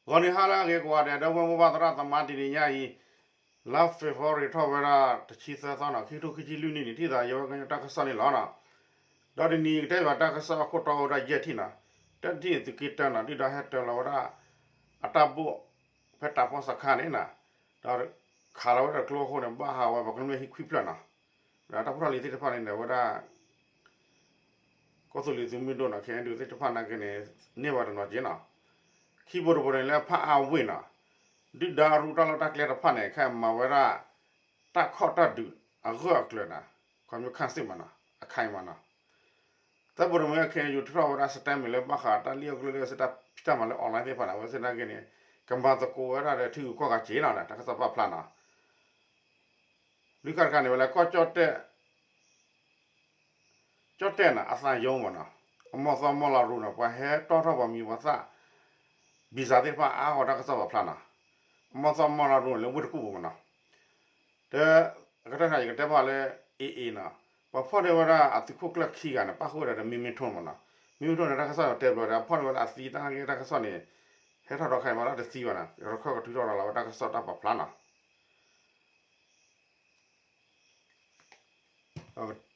ဂီၤနံၤဟါလၢအဂ့ၤကိးဂၤဒဲး ဒီပုၢ်ဝဲၢ်မိၢ်ပၢ်သရၣ်သမါ တနံၤညါအံၤ လါ February ထီၣ်ဝဲဒၣ်တဆံသၢသီနီၤ ခံကထိခံဆံလွံၢ်နံၣ်န့ၣ် ထံၣ်သးယဝဲကညီတၢ်ကစီၣ်န့ၣ်လီၤနီၤ. ဒီးတနံၤအံၤကတဲဘၣ်တၢ်ကစီၣ်အခိၣ်တီအိၣ်ဝဲဒၣ်ယဲၢ်ထံၣ်နီၤ. တထံၣ်န့ၣ် သုးက့တၢနီၤ ဒုၣ်ဒါဟဲတၢၤလီၤဝဲဒၣ် အတၢ်ဘိၣ် ဖဲတၢ်ပီစခါန့ၣ်နီၤ, ဒီးခးလီၤဝဲဒၣ်ကျိအဃိန့ၣ် ဘၣ်ဟးဝဲပှၤကမျၢၢ်ဟံၣ်ခွံဖျၢၣ်နီၤ. ဒီးတၢ်ဖိတၢ်လံၤသ့ၣ်တဖၣ်န့ၣ် ဝဲဒၣ် ကီၢ်သူလ့ၤသုးမုၢ်ဒိၣ်နီၤ ခဲအံၤဒုးသ့ၣ်တဖၣ်နာ်က့န့ၣ် န့ၢ်ဝဲတနီၤက့နီၤ. ခံဘိတဘိန့ၣ်လၢဖးအါဝ့ၢ်နီၤ, ဒုၣ်ဒါအရူတၢ်လီၢ်တၢ်ကျဲတဖၣ်န့ၣ် ခဲအံၤမၤဝဲဒၣ် တၢ်ခီၣ်တၢ်ဒုးအဂၢၢ်အကျၢၤနီၤ, ခီဖျိခၣ်စ့ၣ်မးနီၤ အခဲအံၤမးနီၤ. သၢဘိတဘိန့ၣ် ခဲအံၤယိၤထုးထီၣ်ဝဲဒၣ် statement လၢဘၣ်ဃးတၢ်လံၣ်အီၣ်ကျိၣ်လၢစတၢ်ဖံးတၢ်မၤလၢ online သ့ၣ်တဖၣ်န့ၣ် အဝဲသ့ၣ်နာ်က့န့ၣ် ကမၤသကိးဝဲဒၣ်ဒီးထံဂုၤကီၢ်ဂၤက့နီၤ တၢ်ကစီၣ်ပာ်ဖျါနီၤ. လွံၢ်ခါတခါန့ၣ် ဝဲလၢကီၢ်ကၠီၣ်တဲၣ် ကၠီၣ်တဲၣ်နီၤ အသးယိမးနီၤ, အမီၢ်သီမီၢ်လီၤရူနီၤ ပှၤဟဲတီထီၣ်ပှၤမံၤပှၤသၣ် visa သ့ၣ်တဖၣ်အါဂီၢ်တၢ်ကစီၣ်ပာ်ဖျါနီၤ. အမီၢ်သီမီၢ်လီၤရူန့ၣ် လၢဝ့ၢ်တကူၣ်ပူၤမးနီၤ. တ အကတၢၢ်တခါ ယကတဲဘၣ်လၢ AA နီၤ, ပှၤဖီၣ်န့ၢ်ဝဲဒၣ်အသုးခိၣ်ကျၢၢ်ခံဂၤန့ၣ် ပၣ်ဃုာ်ဝဲဒၣ်ဒီးမံမ့ၢ်ထိၣ်မးနီၤ. မံမ့ၢ်ထိၣ်န့ၣ် တၢ်ကစီၣ်တဲဘျီဒီး အဖီၣ်န့ၢ်ဝဲဒၣ်အသံတၢ်နာ်က့တၢ်ကစီၣ်န့ၣ် ဟဲထီၣ်ဒီးခဲအံၤမးလၢတသံဘၣ်နီၤ ရခၢၣ်ကထုးထီၣ်ဒီးလီၤဝဲတၢ်ကစီၣ်တၢ်ပာ်ဖျါနီၤ.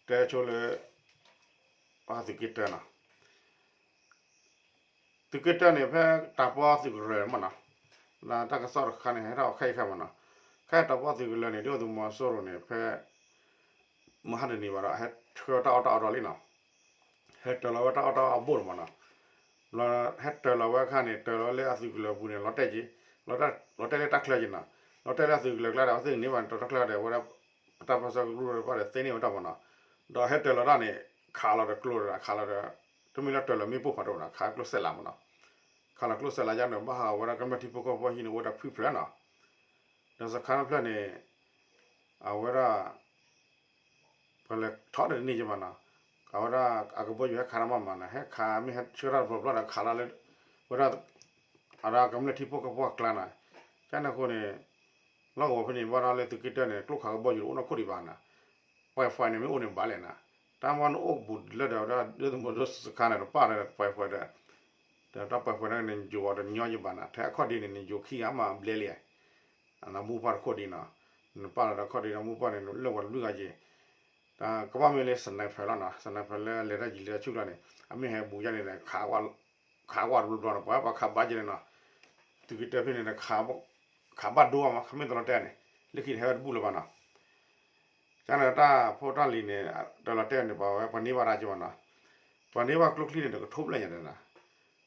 တဲဆိလၢ ပှၤသုးက့တၢနီၤ, သုးက့တၢန့ၣ် ဖဲတၢ်ပီသုးကရၢမးနီၤ, လၢတၢ်ကစီၣ်တခါန့ၣ် ဟဲထီၣ်ခဲအံၤခဲမးနီၤ, ခဲတၢ်ပီသုးကရၢန့ၣ် ဒုၣ်ဒါသုးမီၤစိရိၤန့ၣ် ဖဲ မဟါတနံၤဘၣ်ဒီး ဟဲဆှၢတၢ်အီၣ်တၢ်အီဒီးလံနီၤ, ဟဲတၢၤလီၤဝဲတၢ်အီၣ်တၢ်အီအဘိၣ်န့ၣ်မးနီၤ, ဟဲတၢၤလီၤဝဲအခါန့ၣ် တၢၤလီၤလၢအသုးကလၢၤပူၤန့ၣ် လီၤတဲာ်က့ၤ, လီၤတဲာ်လၢတၢ်ချၢက့ၤနီၤ, လီၤတဲာ်လၢအသုးကလၢၤကျါဒီး အဝဲသ့ၣ်န့ၣ်ဘၣ်န့ၣ် တတီၤတၢ်ချၢဒီး အဝဲဒၣ် အတၢ်ပၢဆှၢကရူၢ်တဖၣ်ဒီးသ့န့ၢ်ဝဲတၢ်မးနီၤ, ဒီးဟဲတၢၤလီၤတၢ်န့ၣ် ခးလီၤဒီးကျိဒီး ခးလီၤဒီး တမ့ၢ်လၢတၢၤလီၤမ့ၣ်ပိၢ်ဖးဒိၣ်နီၤ ခးကျိစဲးလးမးနီၤ, ခးလီၤကျိစဲးလးယါန့ၣ် ဘၣ်ဟးဂီၤဝဲဒၣ်ကမျၢၢ်ထံဖိကီၢ်ဖိဟံၣ်န့ၣ် အိၣ်ဝဲဒၣ်ခွံဖျၢၣ်နီၤ, ဒီးစခါဖျၢၣ်န့ၣ် အဝဲဒၣ် ပှၤလဲၤထီၣ်ဒီးတန့ၢ်က့ၤဘၣ်နီၤ, အဝဲဒၣ်အကဘီယူၤဟဲခးတၢ်မးမးနီၤ ဟဲခးမ့ၢ်ဟဲဆှၢတၢ်တဘျီဘျီဒီးခးလီၤလၢ ဝဲဒၣ် အဝဲဒၣ်ကမျၢၢ်ထံဖိကီၢ်ဖိအကျါနီၤ, ကန့ၣ်အဃိန့ၣ် လီၢ်ကဝီၤဖဲန့ၣ် ဘၣ်ဒီးလၢသုးက့တၢန့ၣ် ကျိခးကဘီယူၤတအိၣ်နီတခိၣ်ဒံးဘၣ်နီၤ, ပှဲၤဖှဲးန့ၣ်မ့ၢ်အိၣ်န့ၣ်ဘၣ်လဲၣ်နီၤ, တၢ်မ့ၢ်နအိၣ်ဘူးလၢဒီးဝဲဒၣ်ဒုးသမူဒိၣ်စခါန့ၣ် တပၣ်ဒီးပှဲၤဖှဲးဒီး ဒီးတၢ်ပှဲၤဖှဲးန့ၣ် နယိၤအီၤတညီယဘၣ်နီၤ, ထဲအခီၣ်ဒ့န့ၣ် နယိၤခံဂၤမးဘျဲလံ အမူပှၢ်တခိၣ်ဒံးနီၤ, နပာ်လီၤဒီးခီၣ်ဒ့ဒီးမူပှၢ်န့ၣ် လၢပှၤတဘျုးဂၤက့ၤ, တၢ်ကဘၣ်မ့ၢ်လၢ sniper လီၤနီၤ, sniper လၢလဲၤတၢ်ယံၤလၢဆူၣ်ကျါန့ၣ် အမ့ၢ်ဟဲဘူးယါန့ၣ်ဒီး ခးကွၢ်တဘျီဘျီနီၤ ပှၤပှၤခးဘၣ်က့ၤန့ၣ်နီၤ, သုးက့တၢဖဲန့ၣ်ဒီး ခးဘၣ်ဒိဘၣ်မး ခမ့ၢ်တလီၤတဲာ်န့ၣ် လၢခံတဟဲဝဲတဘူၣ်လၢၤဘၣ်နီၤ, ကန့ၣ်တၢ်ဖိတၢ်လံၤန့ၣ် တလီၤတဲာ်န့ၣ် ပှၤဝဲပှၤန့ၢ်ဘၣ်တၢ်က့ၤမးနီၤ, ပှၤန့ၢ်ဘၣ်ကျိချံန့ၣ် တကထိဘျဲၣ်ညါန့ၣ်နီၤ,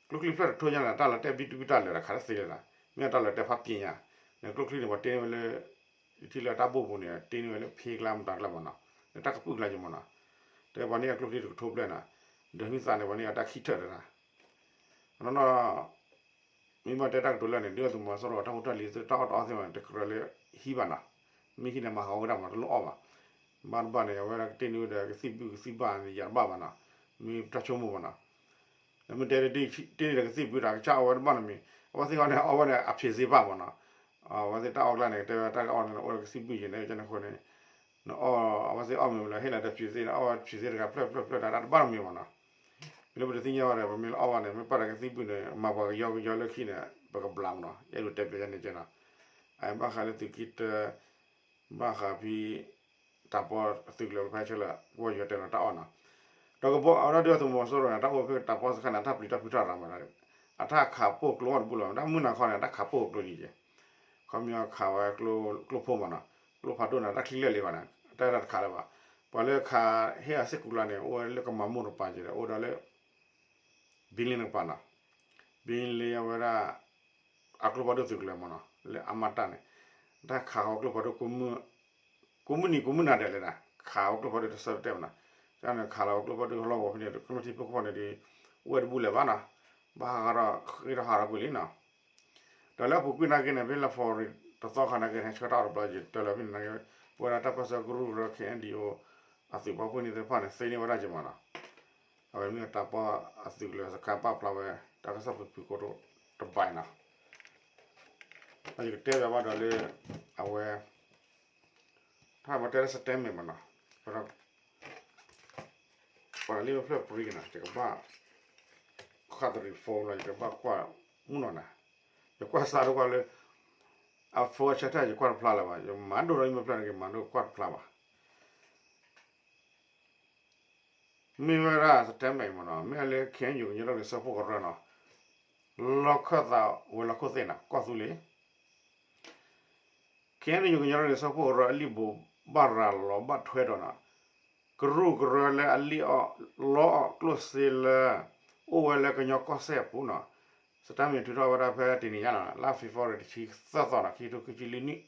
ကျိချံဖျၢၣ်တထိညါန့ၣ် တၢ်လီၤတဲာ်ဘံၣ်တဘံၣ်တၢ်လၢာ်ဒီး ခးတသ့လၢၤနီၤ, မ့ၢ်တၢ်လီၤတဲာ်ဖးပျ့ၤညါ, န့ၣ်ကျိချံန့ၣ် ပှၤတ့န့ၢ်ဝဲလၢ ထံလၢတၢ်ဘိၣ်ပူၤန့ၣ် တ့န့ၢ်ဝဲလၢဖ့ကျါမတၤကျါမးနီၤ, လၢတၢ်ကပုာ်ကျါက့ၤမးနီၤ, တဲပှၤန့ၢ်အကျိချံတကထိဘျဲၣ်နီၤ, ဒီးမ့ၢ်သးန့ၣ် ပှၤန့ၢ်အတၢ်ခံထၢၣ်တနီၤ, အနီၢ်နီၢ် မ့ၢ်ဘၣ်တဲတၢ်ကတိၤလၢာ်န့ၣ် ဒုၣ်ဒါသုးမီၤစိရိၤတၢ်ဖိတၢ်လံၤ တၢ်အီၣ်တၢ်အီသ့ၣ်မးန့ၣ် တကြၢးလၢဟံၣ်ဘၣ်နီၤ, မ့ၢ်ဟံၣ်န့ၣ်မၤဟးဂီၤဝဲဒၣ်မး တလိၣ်အီၣ်ဘၣ်, ဘၣ်တဘၣ်န့ၣ် အဝဲဒၣ်ကတ့န့ၢ်ဝဲဒီးကသံၣ်ဘုၣ်ကသံၣ်ဘၣ်န့ၣ် ယၤတဘၣ်ဘၣ်နီၤ, မ့ၢ်တၢ်ဆိကမိၣ်မးနီၤ, နမ့ၢ်တဲတ့န့ၢ်ဒီးကသံၣ်ဘုၣ်တၢ်ကစၢ်အီၣ်ဝဲတဘၣ်နီတမံၤ, အဝဲသ့ၣ်အီၣ်န့ၣ် အီၣ်ဝဲန့ၣ် အဖျံးသ့ဘၣ်မးနီၤ, အဝဲသ့ၣ်တၢ်အီၣ်ကျါန့ၣ် တဲဝဲတၢ်အီၣ်န့ၣ် အိၣ်ဒီးကသံၣ်ဘုၣ်ယဲၢ်န့ၣ် ကန့ၣ်အဃိန့ၣ် နအီၣ် အဝဲသ့ၣ်အီၣ်မ့ၢ်ဝဲလၢဟ့ၣ်လီၤတၢ်ဖျံးသ့ နအီၣ်ဝဲဖျံးသ့တဂၤဖျၢၣ်ဖျၢၣ်ဖျၢၣ်တဂၤ တၢ်တဘၣ်တမံၤမးနီၤ, မ့ၢ်လၢပတသ့ၣ်ညါဘၣ်ဒီး ပမ့ၢ်လၢအီၣ်ဘၣ်န့ၣ် မ့ၢ်ပာ်ဒီးကသံၣ်ဘုၣ်န့ၣ် မၤပှၤကယီကယီလၢခံန့ၣ် ပကဘျးမးနီၤ, ယအဲၣ်ဒိးတဲပျဲယဲန့ၣ်ကဲနီၤ, အဘၣ်ဃးလၢသုးက့တၢ ဘၣ်ဃးဖဲ တၢ်ပီသုးကလၢၤဖဲဆၢလၢ ကဘီယူၤတဲလီၤတၢ်အီၣ်နီၤ, ဒီးကဘီအဝဲဒၣ်ဒုၣ်ဒါသုးမီၤစိရိၤန့ၣ် တၢ်အိၣ်ဖဲတၢ်ပီစခါန့ၣ် တၢ်ပျံၤတၢ်ဖုးထီၣ်ရၤမးနီၤ, အတၢ်ခးပိၢ်ကျိအီၣ်တဘူၣ်လီၤ တၢ်မုၢ်နၤခီန့ၣ် တၢ်ခးပိၢ်ကျိဒ်ယဲၢ်, ခီပညီခးဝဲကျိဖိမးနီၤ, ကျိဖးဒိၣ်န့ၣ် တၢ်ချံလၢာ်လံဘၣ်န့ၣ် တၢ်တခးလၢၤဘၣ်, ပှၤလၢခးဟ့ၣ်အစ့ၢ်ကီးကျါန့ၣ် အိၣ်ဝဲလၢကမၤမိၢ်တပၤက့ၤဒီး အိၣ်ဒီးလၢ ဘံလ့န့ၣ်ကပၤနီၤ, ဘံလ့အဝဲဒၣ် အကျိဖးဒိၣ်သုးကလၢၤမးနီၤ လၢအမတၢ်န့ၣ် တၢ်ခးဃီကျိဖးဒိၣ် ကိးမုၢ်နံၤကိးမုၢ်နၤဒဲးလဲၣ်နီၤ ခးဝဲကျိဖးဒိၣ်တဆၢတတဲမးနီၤ, တၢ်န့ၣ်ခးလီၤဝဲကျိဖးဒိၣ်ဟီၣ်လီၢ်ကဝီၤဖဲန့ၣ် ကမျၢၢ်ထံဖိကီၢ်ဖိန့ၣ်ဒီး အိၣ်ဝဲတဘူၣ်လၢၤဘၣ်နီၤ, ဘၣ်ဟးဂီၤဒီးဃ့ထီၣ်ဟးထီၣ်ကွံာ်လံနီၤ, ဒီးလၢအပူၤကွံာ်နာ်က့န့ၣ် ဖဲလၢ February တသီခါနာ်က့န့ၣ် ဆှၢတၢ်အီၣ်တဘျီက့ၤ တၢ်လၢဖဲန့ၣ်နာ်က့ ပဝဲဒၣ်တၢ်ပၢဆှၢကရူၢ်ကရၢ KNDO အသုးပာ်ဖှိၣ်န့ၣ်သ့ၣ်တဖၣ်န့ၣ် သ့န့ၢ်ဝဲဒၣ်က့ၤမးနီၤ, အဝဲမ့ၢ်တၢ်ပီအသုးကလၢၤစခါပာ်ဖျါဝဲ တၢ်ကစီၣ်ဖုၣ်ဖုၣ်ကိတိာ်တဘၣ်နီၤ, ဒီးယကတဲဘၣ်ဘၣ်ဒီးလၢ အဝဲ တၢ်ဘၣ်တဲလၢ statement မးနီၤ, ပှၤလၢဖျၢၣ်ပြံက့ၤနီၤ ယကဘၣ် ဃၣ်သရံး phone လီၤ ယကဘၣ်ကွၢ်မုၢ်နီၤနၤ, ယကွၢ်စးထီၣ်ကွၢ်လၢ အ phone အဆၢထၢၣ် ယကွၢ်တဖျါလၢၤဘၣ်, ယမၤဒိၣ်ဒီးယမ့ၢ်ဖျါန့ၣ် ကမၤဒိၣ်ကွၢ်တဖျါဘၣ်. မ့ၢ်ဝဲဒၣ် statement မ့ၢ်နီၤ, မ့ၢ်လၢ ခ့ၣ်အဲၣ်ယူၣ် ကညီဒီကလုာ်စၢဖှိၣ်ကရၢနီၤ, လီၢ်ခၢၣ်သးဝဲၤလီၢ်ခိၣ်သ့ၣ်နီၤ ကီၢ်သူလ့ၤ ခ့ၣ်အဲၣ်ယူၣ် ကညီဒီကလုာ်စၢဖှိၣ်ကရၢ အလံာ်ဘိးဘၣ်ရၤလီၤဘၣ်ထွဲဒီးနီၤ, ကရူၢ်ကရၢလၢအလံာ်အီၣ်လီအီၣ်ကျိၣ်စ့လၢ အိၣ်ဝဲလၢကညီကီၢ်စဲၣ်အပူၤနီၤ, statement ထုးထီၣ်ဝဲဒၣ်ဖဲတနံၤညါနီၤ လါ February တဆံသၢသီနီၤ ခံကထိခံဆံလွံၢ်နံၣ်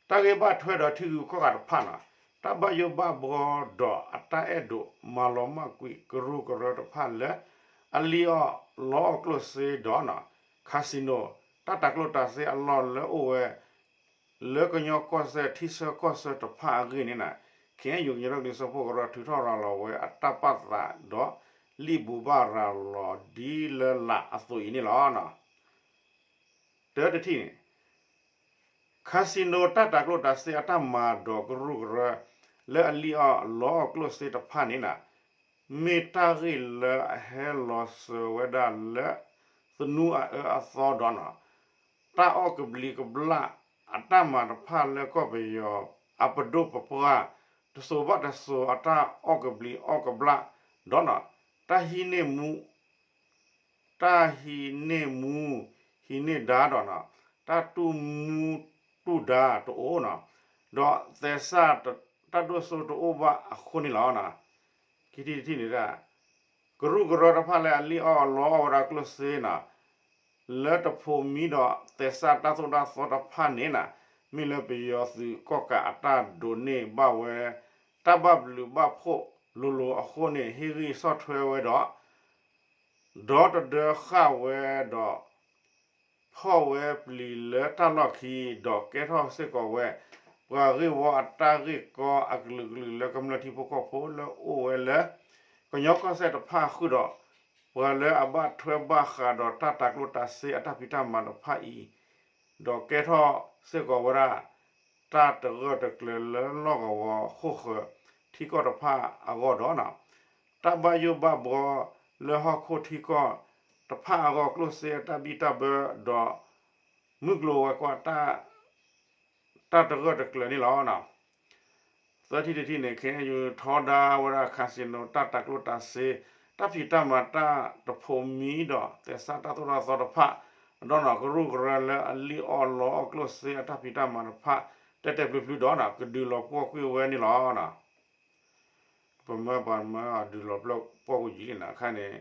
တၢ်ဂ့ၢ်ဘၣ်ထွဲဒီးထံဂုၤကီၢ်ဂၤတဖၣ်နီၤ, တၢ်ဘၣ်ယိၣ်ဘၣ်ဘှီဒီးအတၢ်အဲၣ်ဒိးမၤလီၤမၢ်ကွံာ်ကရူၢ်ကရၢတဖၣ်လၢ အလံာ်အီၣ်လီအီၣ်ကျိၣ်စ့ဒီးနီၤ, casino တၢ်တၤကျိၣ်တၤစ့အလီၢ်လၢအိၣ်ဝဲ လၢကညီကီၢ်စဲၣ်ထံဆၢကီၢ်ဆၢတဖၣ်အဂ့ၢ်န့ၣ်နီၤ, ခ့ၣ်အဲၣ်ယူၣ် ကညီဒီကလုာ်စၢဖှိၣ်ကရၢ ထုးထီၣ်ရၤလီၤဝဲအတၢ်ပာ်သးဒီး လံာ်ဘိးဘၣ်ရၤလီၤဒ်လၢလာ်အသိးအံၤန့ၣ်လီၤ. တၢတထံၣ်န့ၣ် casino တၢ်တၤကျိၣ်တၤစ့အတၢ်မၤဒီးကရူၢ်ကရၢ လၢအလံာ်အီၣ်လီအီၣ်ကျိၣ်စ့တဖၣ်န့ၣ်နီၤ, မ့ၢ်တၢ်ဂ့ၢ်လၢအဟဲလီၤစၢၤဝဲဒၣ်လၢ သနူအအၢအသီဒီးနီၤ, တၢ်အီၣ်ကဘျံးကဘျၣ်အတၢ်မၤတဖၣ်လၢကီၢ်ပယီၤ အပဒိၣ်ပပှၢ် တစိၤဘၣ်တစိၤအတၢ်အီၣ်ကဘျံးအီၣ်ကဘျၣ်ဒီးနီၤ, တၢ်ဟံးန့ၢ်မူ တၢ်ဟံးန့ၢ်မူ ဟံးန့ၢ်ဒါဒီးနီၤ, တၢ်တူၢ်မူတူၢ်ဒါတအိၣ်နီၤ, ဒီးသဲးစၢ်တၢ်ဒိၣ်စိတအိၣ်ဘၣ်အဃိန့ၣ်လီၤ. ခံထံၣ်တထံၣ်န့ၣ်ဒၣ် ကရူၢ်ကရၢတဖၣ်လၢအလံာ်အီၣ်အီလီအီၣ်ဝဲဒၣ်ကျိၣ်စ့နီၤ, လၢတဖိးမံဒီးသဲးစၢ်တၢ်သိၣ်တၢ်သီတဖၣ်န့ၣ်နီၤ, မ့ၢ်လၢပယီၤသုးကီၣ်ကးအတၢ်ဒိးန့ၢ်ဘၣ်ဝဲ တၢ်ဘၣ်ဘျုးဘၣ်ဖှိၣ်လိၤလိၤအဃိန့ၣ် ဟ့ၣ်ဂံၢ်ဆီၣ်ထွဲဝဲဒီး ဒီတဒၢဃာ်ဝဲဒီး ဖီၣ်ဝဲပျံၤလၢတၢ်လီၢ်ခံ ဒီးကဲထီၣ်စ့ၢ်ကီးဝဲ ပှၤဂ့ၢ်ဝီအတၢ်ဂ့ၢ်ကီအကလုာ်ကလုာ်လၢကမျၢၢ်ထံဖိကီၢ်ဖိလၢအိၣ်ဝဲလၢ ကညီကီၢ်စဲၣ်တဖၣ်ဃုာ်ဒီး ပှၤလၢအဘၣ်ထွဲဘၣ်ဃးဒီးတၢ်တၤကျိၣ်တၤစ့အတၢ်ဖံးတၢ်မၤတဖၣ်အံၤ ဒီးကဲထီၣ်စ့ၢ်ကီးဝဲဒၣ် တၢ်တဂၢၢ်တကျၢၤလၢလီၢ်ကဝီၤဃိၣ်ဃၢၤထံကီၢ်တဖၣ်အဂီၢ်ဒီးနီၤ, တၢ်ဘၣ်ယိၣ်ဘၣ်ဘှီလၢဟီၣ်ခိၣ်ထံကီၢ်တဖၣ်အဂီၢ် ကျိၣ်စ့အတၢ်ဘံၣ်တၢ်ဘၢဒီး မုၢ်ကျိၤဝဲၤကွာ် တၢ်တဂၢၢ်တကျၢၤန့ၣ်လီၤ. သၢထံၣ်တထံၣ်န့ၣ် ခ့ၣ်အဲၣ်ယူၣ် ထီဒါဝဲဒၣ် casino တၢ်တၤကျိၣ်တၤစ့ တၢ်ဖံးတၢ်မၤတၢ်တဖိးမံဒီး သဲးစၢ်တၢ်သိၣ်တၢ်သီတဖၣ် ဒီးနီၤ ကရူၢ်ကရၢလၢအလံာ်အီၣ်လီအီၣ်ကျိၣ်စ့အတၢ်ဖံးတၢ်မၤတဖၣ် တဲတဲာ်ဖျုးဖျုးဒီးနီၤ ကဒုးလီၤပှီၢ်ကွံာ်ဝဲန့ၣ်လီၤ. ပမၢပှၤမၢအဒုးလီၤပှီၢ်ကွံာ်ယံာ်လံနီၤ အခါန့ၣ်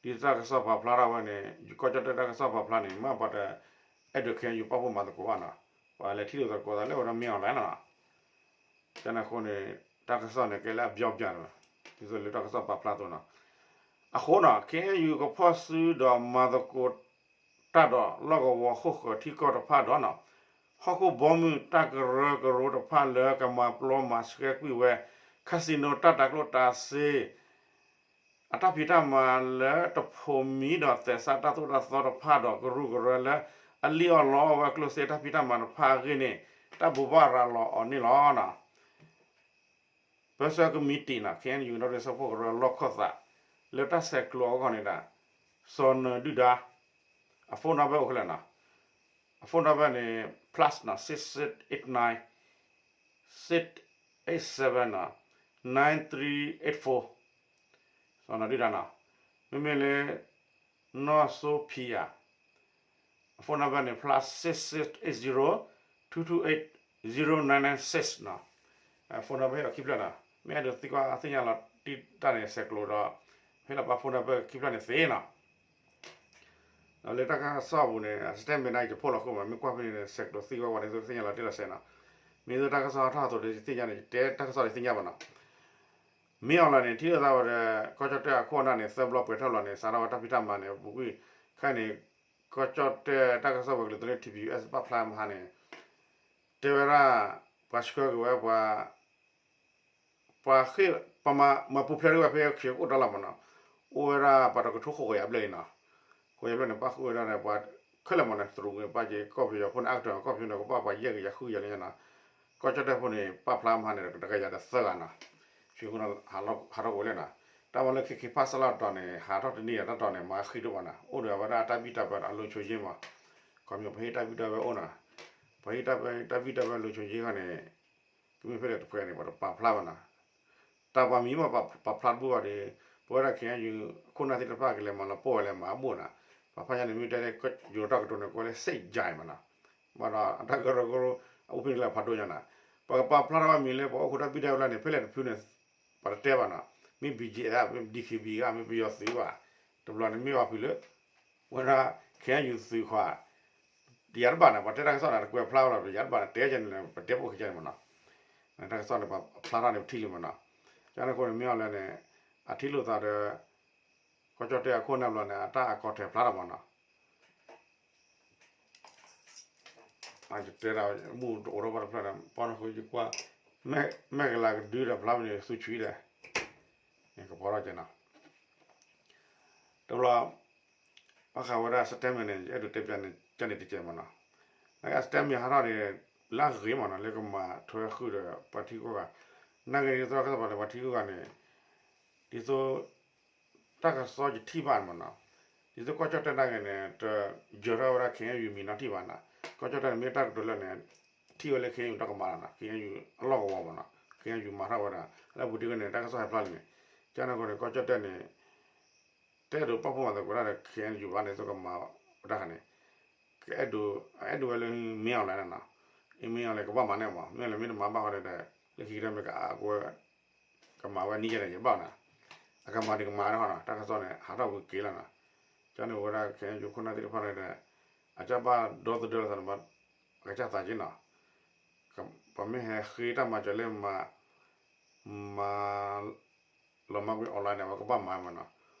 ဒ်တၢ်ကစီၣ်ပာ်ဖျါထီၣ်ဝဲန့ၣ် ကီၢ်ကၠီၣ်တဲၣ်တၢ်ကစီၣ်ပာ်ဖျါန့ၣ် မ့ၢ်ပှၤတအဲၣ်ဒိး ခ့ၣ်အဲၣ်ယူၣ် ပာ်ဖှိၣ်မၤသကိးဘၣ်နီၤ ပှၤလဲၤထံၣ်လိာ်သကိးသးလၢဝဲဒၣ်မ့ၢ်အီၣ်လဲၣ်လီၤနီၤ ကန့ၣ်အဃိန့ၣ် တၢ်ကစီၣ်န့ၣ် ကဲလၢအဘျီဘျီန့ၣ် ဒ်သိးလၢတၢ်ကစီၣ်ပာ်ဖျါအသိးနီၤ အဃိနီၤ ခ့ၣ်အဲၣ်ယူၣ် ကဖီၣ်စုဒီးမၤသကိးတၢ်ဒီးလီၢ်ကဝီၤဃိၣ်ဃၢၤထံကီၢ်တဖၣ်ဒီးနီၤ ဟီၣ်ခိၣ်ဘီမုၢ်တၢ်ကရၢကရိတဖၣ်လၢကမၤပျီမၤဆှဲကွံာ်ဝဲ casino တၢ်တၤကျိၣ်တၤစ့ အတၢ်ဖံးတၢ်မၤလၢတဖိးမံဒီးသဲးစၢ်တၢ်သိၣ်တၢ်သီတဖၣ်ဒီးကရူၢ်ကရၢလၢအလံာ်အီၣ်လီအီၣ်ဝဲကျိၣ်စ့တၢ်ဖံးတၢ်မၤတဖၣ်အဂ့ၢ်န့ၣ် တၢ်ဘိးဘၣ်ရၤလီၤအီၤန့ၣ်လီၤ. ပၢဆှၢကမံးတံာ်နီၤ ခ့ၣ်အဲၣ်ယူၣ် ကညီဒီကလုာ်စၢဖှိၣ်ကရၢလီၢ်ခၢၣ်သး လၢတၢ်ဆဲးကျိးအဂီၢ်န့ၣ်ဒီး စီၤနၢၤဒုၣ်ဒါ အ phone number အိၣ်ခဲလၢာ်နီၤ အ phone number န့ၣ် plus နီၤ six six eight nine six eight seven နီၤ nine three eight four စီၤနၢၤဒုၣ်ဒါနီၤ မ့မ့ၢ်လၢ နီၢ်စိဖံဧါ အ phone number န့ၣ် plus six six eight zero two two eight zero nine nine six နီၤ အ phone number ဟ့ၣ်လီၤခံဖျၢၣ်နီၤ မ့ၢ်အဲၣ်ဒိးသံကွၢ်သ့ၣ်ညါလီၤတံၢ်တၢ်န့ၣ် ဆဲးကျိးဒီး ဟ့ၣ်လီၤပှၤ phone number ခံဖျၢၣ်န့ၣ်သ့နီၤ ဒီးလၢတၢ်ကစီၣ်အပူၤန့ၣ် အ statement န့ၣ် ယဖိးလီၤအဃိမး မ့ၢ်ကွၢ်ဖဲန့ၣ် ဆဲးကျိးသံကွၢ်ဝဲန့ၣ် သ့ၣ်ညါလီၤတံၢ်လီၤဆဲးနီၤ မ့ၢ်သိးတၢ်ကစီၣ်ဟးထီၣ်အသိးဒီး ယသ့ၣ်ညါန့ၣ် ယတဲတၢ်ကစီၣ်ဒီးသ့ၣ်ညါဘၣ်နီၤ မ့ၢ်အီၤလီၤန့ၣ် ထံၣ်လိာ်သးဝဲဒီး ကီၢ်ကၠီၣ်တဲၣ်အခိၣ်အနၢ်န့ၣ် သၢဘျီပှဲၤထီၣ်လီၤန့ၣ် စးထီၣ်ဝဲတၢ်ဖံးတၢ်မၤန့ၣ် ပူၤကွံာ် ခဲအံၤန့ၣ် ကီၢ်ကၠီၣ်တဲၣ်တၢ်ကစီၣ်ဝဲၤကျိၤသနၢၣ် T P U S ပာ်ဖျါမဟါန့ၣ် တဲဝဲဒၣ် ပှၤဆှၢက့ၤဝဲ ပှၤ ပှၤဃ့ၢ် ပှၤမၤပူၤဖျဲးဒၣ်ဝဲဖဲ ခၠ့ၣ်အိၣ်တၢ်လီၢ်မးနီၤ အိၣ်ဝဲဒၣ်ပှၤတကထိဃိးကယၤဘျဲၣ်လံနီၤ ဃိးကယၤဘျဲၣ်န့ၣ် ပၣ်ဃုာ်ဝဲဒၣ်န့ၣ် ပှၤခဲလၢာ်မးန့ၣ် သရူးက့ၤပၣ်က့ၤ ကီၢ်ပယီၤဖိန့ၣ် အကတၢၢ် ကီၢ်ပယီၤန့ၣ် ကဘၣ်ပှၤယဲၢ်ကယၤဃုကယၤလံနီၤ ကီၢ်ကၠီၣ်တဲၣ်ဖိန့ၣ် ပာ်ဖျါမဟါန့ၣ် တကယၤဒီးသၢဂၤနီၤ ခၠ့ၣ်အိၣ် ဟးထီၣ်ကွံာ်ဝဲလံနီၤ T တၢ်မၤလၢခဲက့ၤဖးစလီၢ်တီၤန့ၣ် ဟးထီၣ်တန့ၢ်ဒီးတၢ်တီၤန့ၣ် မၤဃံးဒိၣ်ဘၣ်နီၤ, အိၣ်ဒီးအဝဲဒၣ်တၢ်ဘံၣ်တၢ်ဘၢအလိၤဆိယ့မး, ခီပညီပှၤဟ့ၣ်တၢ်ဘံၣ်တၢ်ဘၢအိၣ်နီၤ, ပှၤဟ့ၣ်တၢ်ဘံၣ်တၢ်ဘၢလိၤဆိယ့ခီန့ၣ် ကမ့ၢ်ဖဲလဲၣ်တဖှဲန့ၣ် ပှၤတပာ်ဖျါဘၣ်နီၤ, တၢ်ပှၤမံၤမးပာ်ဖျါတဘူၣ်ဘၣ်ဒီး ပဝဲဒၣ် ခဲအံၤယူၤ ခိၣ်နၢ်သ့ၣ်တဖၣ်ကလဲၤမၤလီၤပှီၢ်ဝဲလဲၤမၤအဘူၣ်နီၤ, ပှၤဖးညါန့ၣ်မ့ၢ်တဲလၢ ယိၤထီၣ်ကတိၤန့ၣ် ကွဲးလၢ စ့ၣ်ယါမးနီၤ, ဘၣ်ဒီးအတၢ်ကရၢကရိ အအိၣ်ဖဲန့ၣ်လၢဖးဒိၣ်ညါနီၤ, ပကပာ်ဖျါထီၣ်ဘၣ်မံၤလၢပှၤအိၣ်ခိးတၢ်ဘံၣ်တၢ်ဘၢလၢန့ၣ် ဖဲလဲၣ်တဖုန့ၣ် ပှၤတတဲဘၣ်နီၤ, မ့ၢ် ဘံၣ်ကၠံၣ်အဲၣ် မ့ၢ် ဘံၣ်ခ့ၣ်ဘံၣ်ဂ့ၤ မ့ၢ်ပယီၤသုးဘၣ်, တဘျီန့ၣ်မ့ၢ်ဘၣ်ဖုးလၢ ဝဲဒၣ် ခဲအံၤယူၤသုးခွါ တယၤတဘၣ်န့ၣ် ပှၤတဲတၢ်ကစီၣ်န့ၣ် တကွဲးဖျါဝဲလီၤ, တယၤတဘၣ်န့ၣ် တဲကဲန့ၣ် ပတဲပိာ်ခံကဲန့ၣ်မးနီၤ, တၢ်ကစီၣ်န့ၣ် ပှၤဖျါထီၣ်န့ၣ် ပထံၣ်လံမးနီၤ, ကန့ၣ်အဃိန့ၣ် မ့ၢ်အီၤလဲၣ်န့ၣ် အထံၣ်လိာ်သးဒီး ကီၢ်ကၠီၣ်တဲၣ်အခိၣ်နၢ်ဘျီန့ၣ် အတၢ်အကီထဲးဖျါထီၣ်မးနီၤ တဲဒၣ်မူတအိးထီၣ်ဘၣ်တဖျၢၣ်ဒီး ပီၢ်နီၢ်ဃုယကွၢ် မဲာ်ကလၤကဒုဒီးဖျါဖဲန့ၣ် သူဆွံဒီး ကဖီထီၣ်ကဲနီၤ, တဘျီ ဘၣ်ဃးဝဲဒၣ် statement န့ၣ် ယအဲၣ်ဒိးတဲပျးန့ၣ် ကန့ၣ်တကဲးမးနီၤ, နက statement ဟးထီၣ်န့ၣ် လၢအဂ့ၤမးနီၤ လၢကမၤထွဲဃုာ်ဒီးပှၤထံဂုၤကီၢ်ဂၤ, နာ်က့ဒ်သိးတၢ်ကစီၣ်ပှၤလၢပှၤထံဂုၤကီၢ်ဂၤန့ၣ် ဒ်သိး တၢ်ကစီၣ်ယထံၣ်ဘၣ်န့ၣ်မးနီၤ, ဒ်သိးကီၢ်ကၠီၣ်တဲၣ်နာ်က့န့ၣ် တယၢၤထီၣ်ဝဲဒၣ် ခဲအံၤယူၤ မံၤနီတထံၣ်ဘၣ်နီၤ, ကီၢ်ကၠီၣ်တဲၣ်န့ၣ် မ့ၢ်တၢ်ကတိၤလၢန့ၣ် ထံၣ်ဝဲလၢ ခဲအံၤယူၤ တၢ်ကမၤလီၤနီၤ, ခဲအံၤယူၤ အလီၢ်ကဝီၤမးနီၤ, ခဲအံၤယူၤမၤထီၣ်ဝဲဒၣ် လၢပူၤတ့ၢ်ဝဲန့ၣ် တၢ်ကစီၣ်ဟဲဖျါလံန့ၣ်, ကန့ၣ်အဃိန့ၣ် ကီၢ်ကၠီၣ်တဲၣ်န့ၣ် တအဲၣ်ဒိးပာ်ဖှိၣ်မၤသကိးတၢ်ဒီး ခဲအံၤယူၤဘၣ်န့ၣ် သိးကမၤတၢ်ခါန့ၣ် ကအဲၣ်ဒိး အဲၣ်ဒိးဝဲလၢ မင်းအောင်လှိုင် န့ၣ်နီၤ, မင်းအောင်လှိုင် ကဘၣ်မၤန့ၣ်မး, မင်းအောင်လှိုင် မ့ၢ်တမၤဘၣ်ဃီဒီး လၢခံကတၢၢ်မ့ၢ်က ကမၤဝဲနံၣ်ယဲၢ်န့ၣ် ယဘၣ်နီၤ, အကမၤဒံးကမၤဒံးဟီနီၤ, တၢ်ကစီၣ်န့ၣ် ဟးထီၣ်ဝံၤက့ၤလီၤနီၤ, ကန့ၣ်ဝဲဒၣ် ခဲအံၤယူၤ ခိၣ်နၢ်သ့ၣ်တဖၣ်န့ၣ်ဒီး အကဘၣ်ဒီသဒၢလီၤသးန့ၣ် အကစၢ်သးက့နီၤ, ပမ့ၢ်ဟဲဃ့တၢ်မၤစၢၤလၢမၤ မၤ လီၤမၢ်ကွံာ် online န့ၣ် အဝဲကဘၣ်မၤမးနီၤ,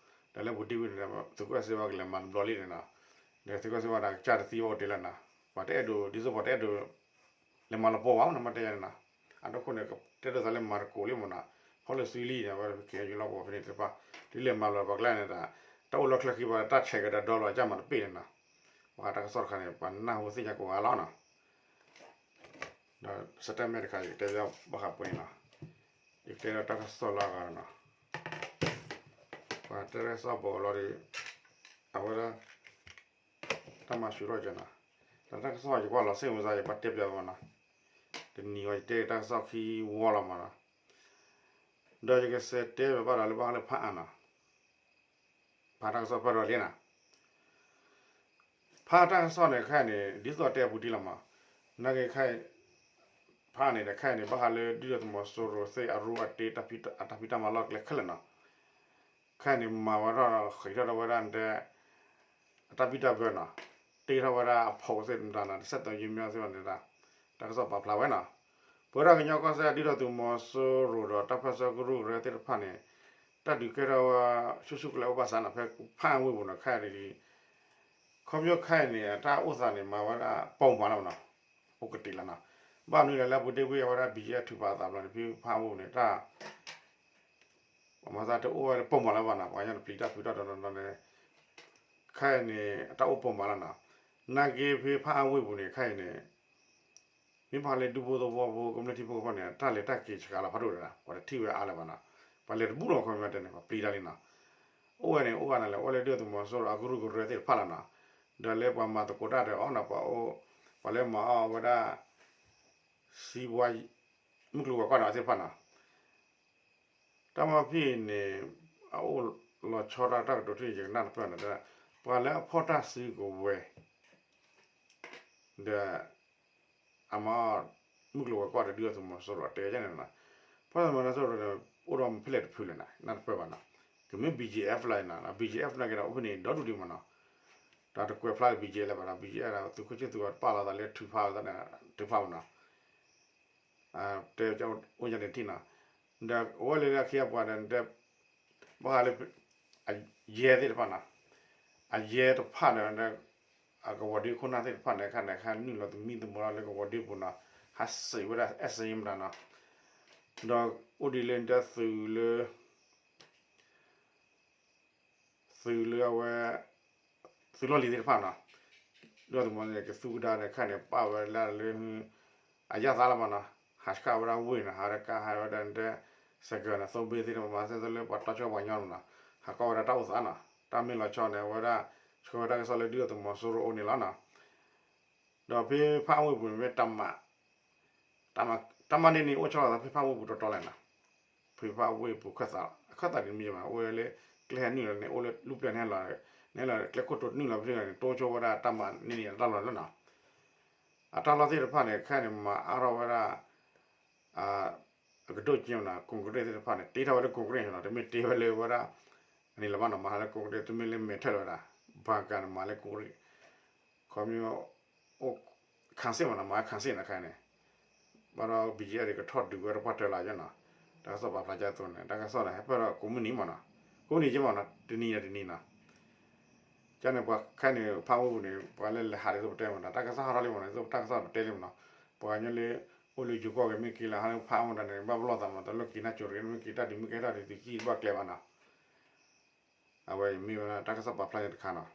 ဒီးလၢပူၤတ့ၢ်ဝံၤန့ၣ် သုးခိၣ်အဲၣ်စ့ဝါကလဲၤမၤတဘျီလံန့ၣ်နီၤ, ဒီးသုးခိၣ်အဲၣ်စ့ဝါဒီးကစၢ်တသံအိၣ်တ့ၢ်လီၤနီၤ, ပှၤတအဲၣ်ဒိး ဒ်သိးပှၤတအဲၣ်ဒိး လဲၤမၤလီၤပှီၢ်ဘၣ်နီၤ မ့ၢ်တဲယၤန့ၣ်နီၤ, အဒိခိၣ်န့ၣ် တအဲၣ်ဒိးသးလၢမၤတကိးလံမးနီၤ, ဖီၣ်လၢသုလံန့ၣ် အဝဲခဲအံၤယူၤလီၢ်ကဝီၤဖဲန့ၣ်တဖၣ် ဒ်လဲၤမၤလီၤပှၤကျါန့ၣ်ဒီး တၢ်အိၣ်လီၢ်ချၢခံဘၣ် တၢ်ဆဲးကဒါဒီလီၤအကၢ်မးတပ့ၢ်န့ၣ်နီၤ, ဘၣ်ဃးတၢ်ကစီၣ်တခါန့ၣ် ပှၤနၢ်ဟူသ့ၣ်ညါကိးဂၤလီၤနီၤ ဒီး statement တခါ ယကတဲဘၣ်ဃးပှဲၤန့ၣ်နီၤ, ယကတဲဒီးတၢ်ကစီၣ်လၢအဂၤနီၤ, ပှၤတဲတၢ်ကစီၣ်ပှဲၤလီၤဒီး အဝဲဒၣ် တၢ်မၤဆူၣ်ထီၣ်ကနီၤ, ဒီးတၢ်ကစီၣ်ယကွၢ်လီၤစ့ၣ်မုၢ်သး ယဘၣ်တဲပျးဝဲနီၤ, တနံၤဝဲယတဲတၢ်ကစီၣ်ခံဝီလီၤမးနီၤ, ဒီးယကစံးတဲဘၣ်ဒီးလၢဘၣ်ဃးလၢဖးအါနီၤ, ဖးတၢ်ကစီၣ်ဖးဒီးလံနီၤ ဖးတၢ်ကစီၣ်န့ၣ် ခဲအံၤန့ၣ် ဒ်သိးတဲအပူၤတ့ၢ်လီၤမး, နာ်က့ခဲအံၤ ဖးန့ၣ်ဒီး ခဲအံၤန့ၣ် ဘၣ်ဃးလၢဒုၣ်ဒါသုးမီၤစိရိၤသ့ၣ်အရူအတ့ အတၢ်ဖံးတၢ်မၤလီၢ်ကျဲခဲလၢာ်နီၤ, ခဲအံၤန့ၣ် မၤဝဲထီၣ်ဒီး ဃ့ၢ်ထီၣ်ဒီးဝဲဒၣ်တဲ အတၢ်ဘံၣ်တၢ်ဘၢနီၤ, တ့ထီၣ်ဝဲဒၣ်အဖိးသ့ၣ်မတၤနီၤ တစဲးသီယံမ့ၢ်သ့ၣ်ဘၣ်န့ၣ် တၢ်ကစီၣ်ပာ်ဖျါဝဲနီၤ, ပဝဲဒၣ်ကညီကီၢ်စဲၣ် ဒုၣ်ဒါသုးမီၤစိရိၤဒီးတၢ်ပၢၢ်ဆၢကရူၢ်ကရၢသ့ၣ်တဖၣ်န့ၣ် တၢ်ဒုးကဲထီၣ်ဝဲဆူၣ်ဆူၣ်ကလဲာ်အိၣ်ဘၣ်ဆၣ်နီၤ ဖဲဖးအါဝ့ၢ်ပူၤနီၤ ခဲအံၤ ခီဖျိခဲအံၤန့ၣ် အတၢ်အိၣ်သးန့ၣ် မၤဝဲဒၣ်ပိာ်မၤလီၤနီၤ, အိၣ်ကတ့ၢ်လီၤနီၤ, ဘၣ်မနုၤလဲၣ်လၢပူၤတ့ၢ်ဝံၤအဝဲဒၣ် ဘံၣ်ယဲၢ် ထုးဖးအသးဘျီန့ၣ် ဖဲဖးအါဝ့ၢ်ပူၤန့ၣ် တၢ် ပှၤမၤသးတအိၣ်ဝဲလၢပိာ်မၤလၢၤဘၣ်နီၤ, ပှၤကညီတပျံၤတၢ်ဖုးတၢ်ဒီးနီၤန့ၣ် ခဲအံၤန့ၣ် အတၢ်အိၣ်ပိာ်မၤလီၤနီၤ, နာ်က့ဖဲဖးအါဝ့ၢ်ပူၤန့ၣ် ခဲအံၤန့ၣ် မ့ၢ်ဘၣ်ဃးလၢဒူဖိသဝီဖိ ကမျၢၢ်ထံဖိကီၢ်ဖိန့ၣ် တၢ်လဲၤတၢ်က့ၤစှၤလီၤဖးဒိၣ်ဒီး ပှၤတထံၣ်ဝဲအါလၢၤဘၣ်နီၤ, ပှၤလဲၤတဘူၣ်လီၤ ခီပညီတဲန့ၣ် ပှၤပျံၤတၢ်လံနီၤ, အိၣ်ဝဲန့ၣ် အိၣ်ဝဲန့ၣ်လဲၣ် အိၣ်ဝဲလၢဒုၣ်ဒါသုးမီၤစိရိၤအကရူၢ်ကရၢသ့ၣ်တဖၣ်လီၤနီၤ, ဒီးလၢပှၤမၤသကိးတၢ်ဒီးအီၤနီၤ ပှၤအိၣ် ပှၤလၢမၤအီၣ်ဝဲဒၣ် စံးဘှါ မုၢ်ကျိၤဝဲၤကွာ်ဒီးသ့ၣ်တဖၣ်နီၤ တၢ်မၤဖဲန့ၣ် အအိၣ်လီၤဆီဒၣ်တၢ်ကတိၤထံၣ်န့ၣ် ယကနၣ်တပၢၢ်န့ၣ် ပှၤလၢအဖီၣ်တၢ်စုကဝဲၤ ဒီး အမၤ မုၢ်ကျိၤဝဲၤကွာ်ဒီးဒုၣ်ဒါသုးမီၤစိရိၤတဲယဲန့ၣ်နီၤ, ဖီၣ်သုးမီၤစိရိၤန့ၣ် အိၣ်ဒီးဖဲလဲၣ်တဖုလဲၣ်နီၤ နၢ်တပၢၢ်ဘၣ်နီၤ, ကမ့ၢ် ဘီၣ်ကၠံၣ်အဲၣ်ဖ် လီၤနီၤ ဘီၣ်ကၠံၣ်အဲၣ်ဖ် နာ်က့ဒီးအိၣ်ဖဲန့ၣ်ဒီဒူၣ်ဒံးမးနီၤ, တၢ်တကွဲးဖျါလၢ ဘီၣ်ကၠံၣ်အဲၣ်ဖ် လၢၤဘၣ်နီၤ ဘီၣ်ကၠံၣ်အဲၣ်ဖ် ဒီးသုးခိၣ်ဆ့သူးအီၤတပာ်လီၤသးလၢထုးဖးဝဲသးန့ၣ် ထုးဖးမးနီၤ တဲအိၣ်ညါန့ၣ်ထံၣ်နီၤ, ဒီးအဝဲလၢခံအပှၤဒီး ဘၣ်ဃးလၢ အယဲၢ်သ့ၣ်တဖၣ်နီၤ, အယဲၢ်တဖၣ်န့ၣ် အကဝီၤဒ့ခိၣ်နၢ်သ့ၣ်တဖၣ်န့ၣ် ခါန့ၣ် ခါနုာ်လီၤသမံသမိးလၢကဝီၤဒ့ပူၤနီၤ, ဟးစံးဝဲဒၣ်အဲၣ်စ့မတၤနီၤ, ဒီးအိၣ်ဒ်လၢသုးလၢ သုးလၢအဝဲ သုးလီၢ်လံၤသ့ၣ်တဖၣ်နီၤ, ဒီးသုးမီၤန့ၣ် ကသူကဒါန့ၣ် ခါန့ၣ် ပာ်ဝဲဒၣ်လၢ အယၣ်သးလီၤမးနီၤ, ဟးဆှၣ်ဝဲဒၣ်ဝ့ၢ်နီၤ, ဟးဒီးကါ ဟးဝဲဒၣ်တဲ စဲးကၢးန့ၣ် သိဘ့ၣ်သ့ၣ်တဖၣ်မၤစဲးသိလၢပှၤတီဆှၢပှၤကညီန့ၣ်နီၤ, ဟးကွၢ်ဝဲဒၣ်တၢ်အိၣ်သးနီၤ, တၢ်မ့ၢ်လီၤဆီန့ၣ် အဝဲဒၣ် ဆှၢဝဲတၢ်ကစီၣ်လၢဒုၣ်ဒါသုးမီၤစိရိၤအအိၣ်န့ၣ်လီၤနီၤ. ဒီးဖဲဖးအံၣ်ဝ့ၢ်ပူၤန့ၣ်မ့ၢ် တၢ်မၤန့ၣ်န့ၣ် အိၣ်ဆီလီၤသးဖဲဖးအံၣ်ဝ့ၢ်ပူၤတီတီလဲၣ်နီၤ, ဖဲဖးအံၣ်ဝ့ၢ်ပူၤခၢၣ်သး ခၢၣ်သးဒ်မ့ၢ်မး အိၣ်ဝဲလၢ ကျဲဟဲနုာ်လီၤန့ၣ် အိၣ်လၢလူၢ်ပျဲၢ်န့ၣ်လီၤ, န့ၣ်လီၤကျဲခိၣ်တိနုာ်လီၤဖဲန့ၣ် တိဆိဝဲဒၣ်တၢ်မၤန့ၣ်န့ၣ် အတၢ်လီၢ်လီၤနီၤ. အတၢ်လီၢ်သ့ၣ်တဖၣ်န့ၣ် ခဲအံၤန့ၣ် မၤအါထီၣ်ဝဲဒၣ် အကဒိၣ်က့နီၤ, ကွန်ကရံၣ်သ့ၣ်တဖၣ်န့ၣ် တ့ထီၣ်ဝဲလၢကွန်ကရံၣ်နီၤ, တမ့ၢ်တ့ဝဲလၢဝဲဒၣ် အန့ၣ်လၢၤဘၣ်နီၤ, မၤလၢကွန်ကရံၣ် တမ့ၢ်လၢမဲာ်ထၢၣ်လၢၤဝဲဒၣ်, ဘၣ်ကၤန့ၣ် မၤလၢကွန်ကရံၣ်, ခီမ့ၢ် ခၣ်စ့ၣ်မးနီၤ, မၤခၣ်စ့ၣ်နီၤခဲအံၤန့ၣ်, ဘၣ်ဒီး ဘံၣ်ကၠံၣ်အဲၣ် ကထီၣ်ဒုးဝဲတပှၢ်တၢၢ်လီၤယဲနီၤ, တၢ်ကစီၣ်ပာ်ဖျါကသိးန့ၣ် တၢ်ကစီၣ်န့ၣ် ဟဲဖျါထီၣ်ကိးမုၢ်နံၤမးနီၤ, ကိးမုၢ်နံၤက့မးနီၤ, တနံၤဒီးတနံၤနီၤ ကန့ၣ် ပှၤခဲန့ၣ် ဖးအံၣ်ဝ့ၢ်ပူၤန့ၣ် ပှၤလၢလဲၤဟးဒ်သိးပတဲမးနီၤ, တၢ်ကစီၣ်ဟးထီၣ်လံမးနီၤ, ဒ်သိးတၢ်ကစီၣ်ပတဲလံမးနီၤ, ပှၤကညီလၢ အိၣ်လၢယိၤကီၢ်ဂ့ၤမ့ၢ်က့ၤလၢဟးလၢဖးအံၣ်ဝ့ၢ်တၢ်န့ၣ် ဘၣ်ပလီၢ်သးမး တၢ်လီၢ်က့ၤနၢ်ကၠိၤတဂ့ၤ မ့ၢ်က့ၤတၢ်ဒုးမ့ၢ်က့ၤတၢ်ဒုးသုးကံၢ်တဘၣ်ကျဲဘၣ်နီၤ, အဝဲအံၤမ့ၢ်ဝဲဒၣ်တၢ်ကစီၣ်ပာ်ဖျါန့ၣ်တခါနီၤ,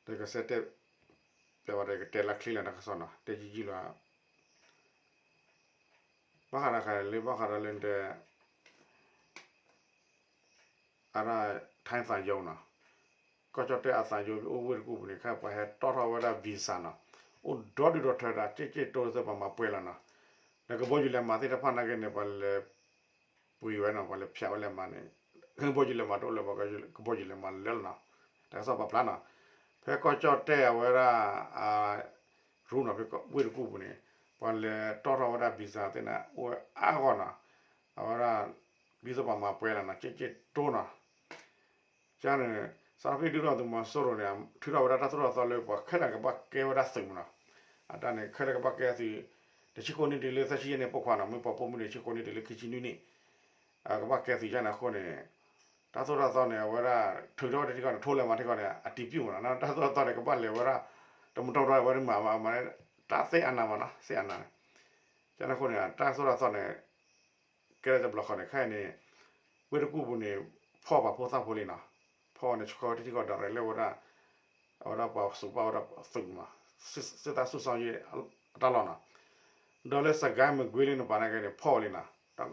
တကဆၢတဲ ပျဲဝဲဒီးကတဲလၢချ့လၢတၢ်ကစီၣ်နီၤ, တဲယံာ်ယံာ်လီၤ, ဘၣ်ဃးဒီးခါလၢ ဘၣ်ဃးဒီးလၢတဲ အဒၣ် ထၢၣ်သးယိနီၤ, ကီၢ်ကၠီၣ်တဲၣ်အသးယိ အိၣ်ဝ့ၢ်တကူၣ်ပူၤန့ၣ် ခဲအံၤပှၤဟဲတီၣ်ထီၣ်ဝဲဒၣ် visa နီၤ, အိၣ်ဒီဒုၣ်ဒီထၢဒၣ် ကၠ့ၣ်ကၠ့ၣ်တိစၢၤပှၤမၤပှဲၤလီၤနီၤ, ဒီးကဘီယူၤလဲၤမၤသ့ၣ်တဖၣ်နာ်က့န့ၣ် ပှၤလဲၤပှ့ၤဝဲနီၤ, ပှၤလဲၤဖျးဝဲလဲၤမၤန့ၣ်, ကဘီယူၤလဲၤမၤတအိၣ်လၢၤဘၣ်, ကဘီယူၤလဲၤမၤလၢလီၤနီၤ, တၢ်ကစီၣ်ပာ်ဖျါနီၤ, ဖဲကီၢ်ကၠီၣ်တဲၣ်အဝဲဒၣ် ရူနီၤ, ဖဲဝ့ၢ်တကူၣ်ပူၤန့ၣ် ပှၤလဲၤတီၣ်ထီၣ်ဝဲဒၣ် visa သ့ၣ်န့ၣ် အိၣ်ဝဲအါဂီၢ်နီၤ, အဝဲဒၣ် ဒ်သိးပှၤမၤပှဲၤလီၤနီၤ, ကၠ့ၣ်ကၠ့ၣ်တိနီၤ, ကန့ၣ် စးထီၣ်ဖဲဒုၣ်ဒါသုးမီၤစိရိၤန့ၣ် ထုးထီၣ်ဝဲဒၣ်တၢ်သိၣ်တၢ်သီလၢပှၤခဲလၢာ်ကဘၣ်ကဲဝဲဒၣ်သုးမးနီၤ, အတၢ်န့ၣ် ခဲလၢာ်ကဘၣ်ကဲသုး, တဆံဃိးနံၣ်တုၤလၢသၢဆံယဲၢ်နံၣ်ပိာ်ခွါနီၤ, မ့ၢ်ပှၤပိာ်မုၣ်န့ၣ် တဆံဃိးနံၣ်တုၤလၢခံဆံနွံနံၣ် ကဘၣ်ကဲသုးကန့ၣ်အဃိန့ၣ်, တၢ်သိၣ်တၢ်သီန့ၣ် အဝဲဒၣ် ထုးထီၣ်ဝဲတထံၣ်ဃီန့ၣ် ထိလဲၤမၤထံၣ်ဃီန့ၣ် အတံၤပျုၢ်မးနီၤ, တၢ်သိၣ်တၢ်သီန့ၣ် ကဘၣ်လဲၤဝဲဒၣ် တမတီၤတီၤဝဲဒၣ်မၤမၤမၤ တၢ်သ့ၣ်အနၤမးနီၤ, သ့ၣ်အနၤန့ၣ်, ကန့ၣ်အဃိန့ၣ် တၢ်သိၣ်တၢ်သီန့ၣ် ကဲထီၣ်တဘျီဃီန့ၣ် ခဲအံၤန့ၣ် ဝ့ၢ်တကူၣ်ပူၤန့ၣ် ဖီၣ်ပှၤဖိသၣ်ဖိလံနီၤ, ဖီၣ်န့ၣ်ဆှၢဝဲတထံၣ်ဃီဒီးရ့လၢဝဲဒၣ် အဝဲဒၣ်ပှၤစူးပာ်ဝဲဒၣ်သုးမး, စစ်သားစုဆောင်းရေး အတၢ်လီၢ်နီၤ, ဒီးလၢစကဲမကွ့လၢနပၤနာ်က့န့ၣ် ဖီၣ်ဝဲလံနီၤ,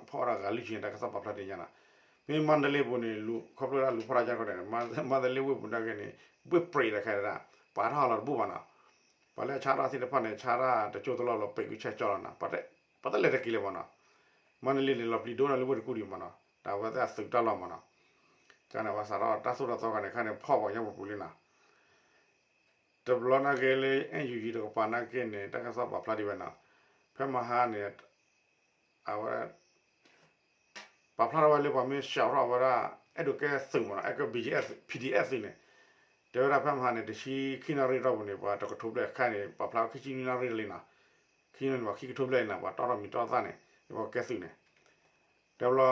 ဖီၣ်ဝဲဒၣ်ဂၤလွံၢ်ဆံန့ၣ် တၢ်ကစီၣ်ပာ်ဖျါဒ်ညါနီၤ, မ့ၢ်မါတလ့ပူၤန့ၣ် ခီဖျိလၢလူၤဖီၣ်တၢ်ကန့ၣ် မါတလ့ဝ့ၢ်ပူၤနာ်က့န့ၣ် ဘှ့ၣ်ပြ့းဒီးခဲဒၣ် ပှၤတဟးလီၤတဘူၣ်ဘၣ်နီၤ, ပှၤလၢအဆါတၢ်သ့ၣ်တဖၣ်န့ၣ် ဆါတၢ်တကၠိတလီၢ်လီၤ ပံာ်ကူဆဲးကၠီလီၤနီၤ, ပှၤတလဲၤတက့ၤလၢၤဘၣ်နီၤ, မါတလ့န့ၣ် လီၤပျံၤဒိၣ်န့ၢ်လၢဝ့ၢ်တကူၣ်ဒံးမးနီၤ, တၢ်ဝဲသ့ၣ်အသုးတၢ်လီၢ်မးနီၤ, ကန့ၣ်ပှၤစးထီၣ်တၢ်သိၣ်တၢ်သီခါန့ၣ် ခဲန့ၣ်ဖီၣ်ပှၤကညီပူၤပူၤလံနီၤ, တဘျီနာ်က့လၢ NUG တကပၤနာ်က့န့ၣ် တၢ်ကစီၣ်ပာ်ဖျါဒ်ဝဲနီၤ, ဖဲမဟါန့ၣ် အဝဲ ပာ်ဖျါထီၣ်ဝဲလၢပှၤမ့ၢ်စးထီၣ်ဝဲဒၣ် အဲၣ်ဒိးကဲသုးမးနီၤ, အဲၣ်ကဲ BGF PDF သုးန့ၣ်, တဲဝဲဒၣ်ဖဲမဟါန့ၣ် တဆံခံနၣ်ရံၣ်တီၢ်ပူၤန့ၣ် ပှၤတကထိဘျဲၣ်ခါန့ၣ် ပာ်ဖျါခံဆံနွံနၣ်ရံၣ်လံနီၤ, ခံနွံန့ၣ် ပှၤခံကထိဘျဲၣ်လံနီၤ, ပှၤတီၢ်ထီၣ်မံၤတီၢ်သၣ်န့ၣ် ပှၤကဲသုးန့ၣ်, တဘျီ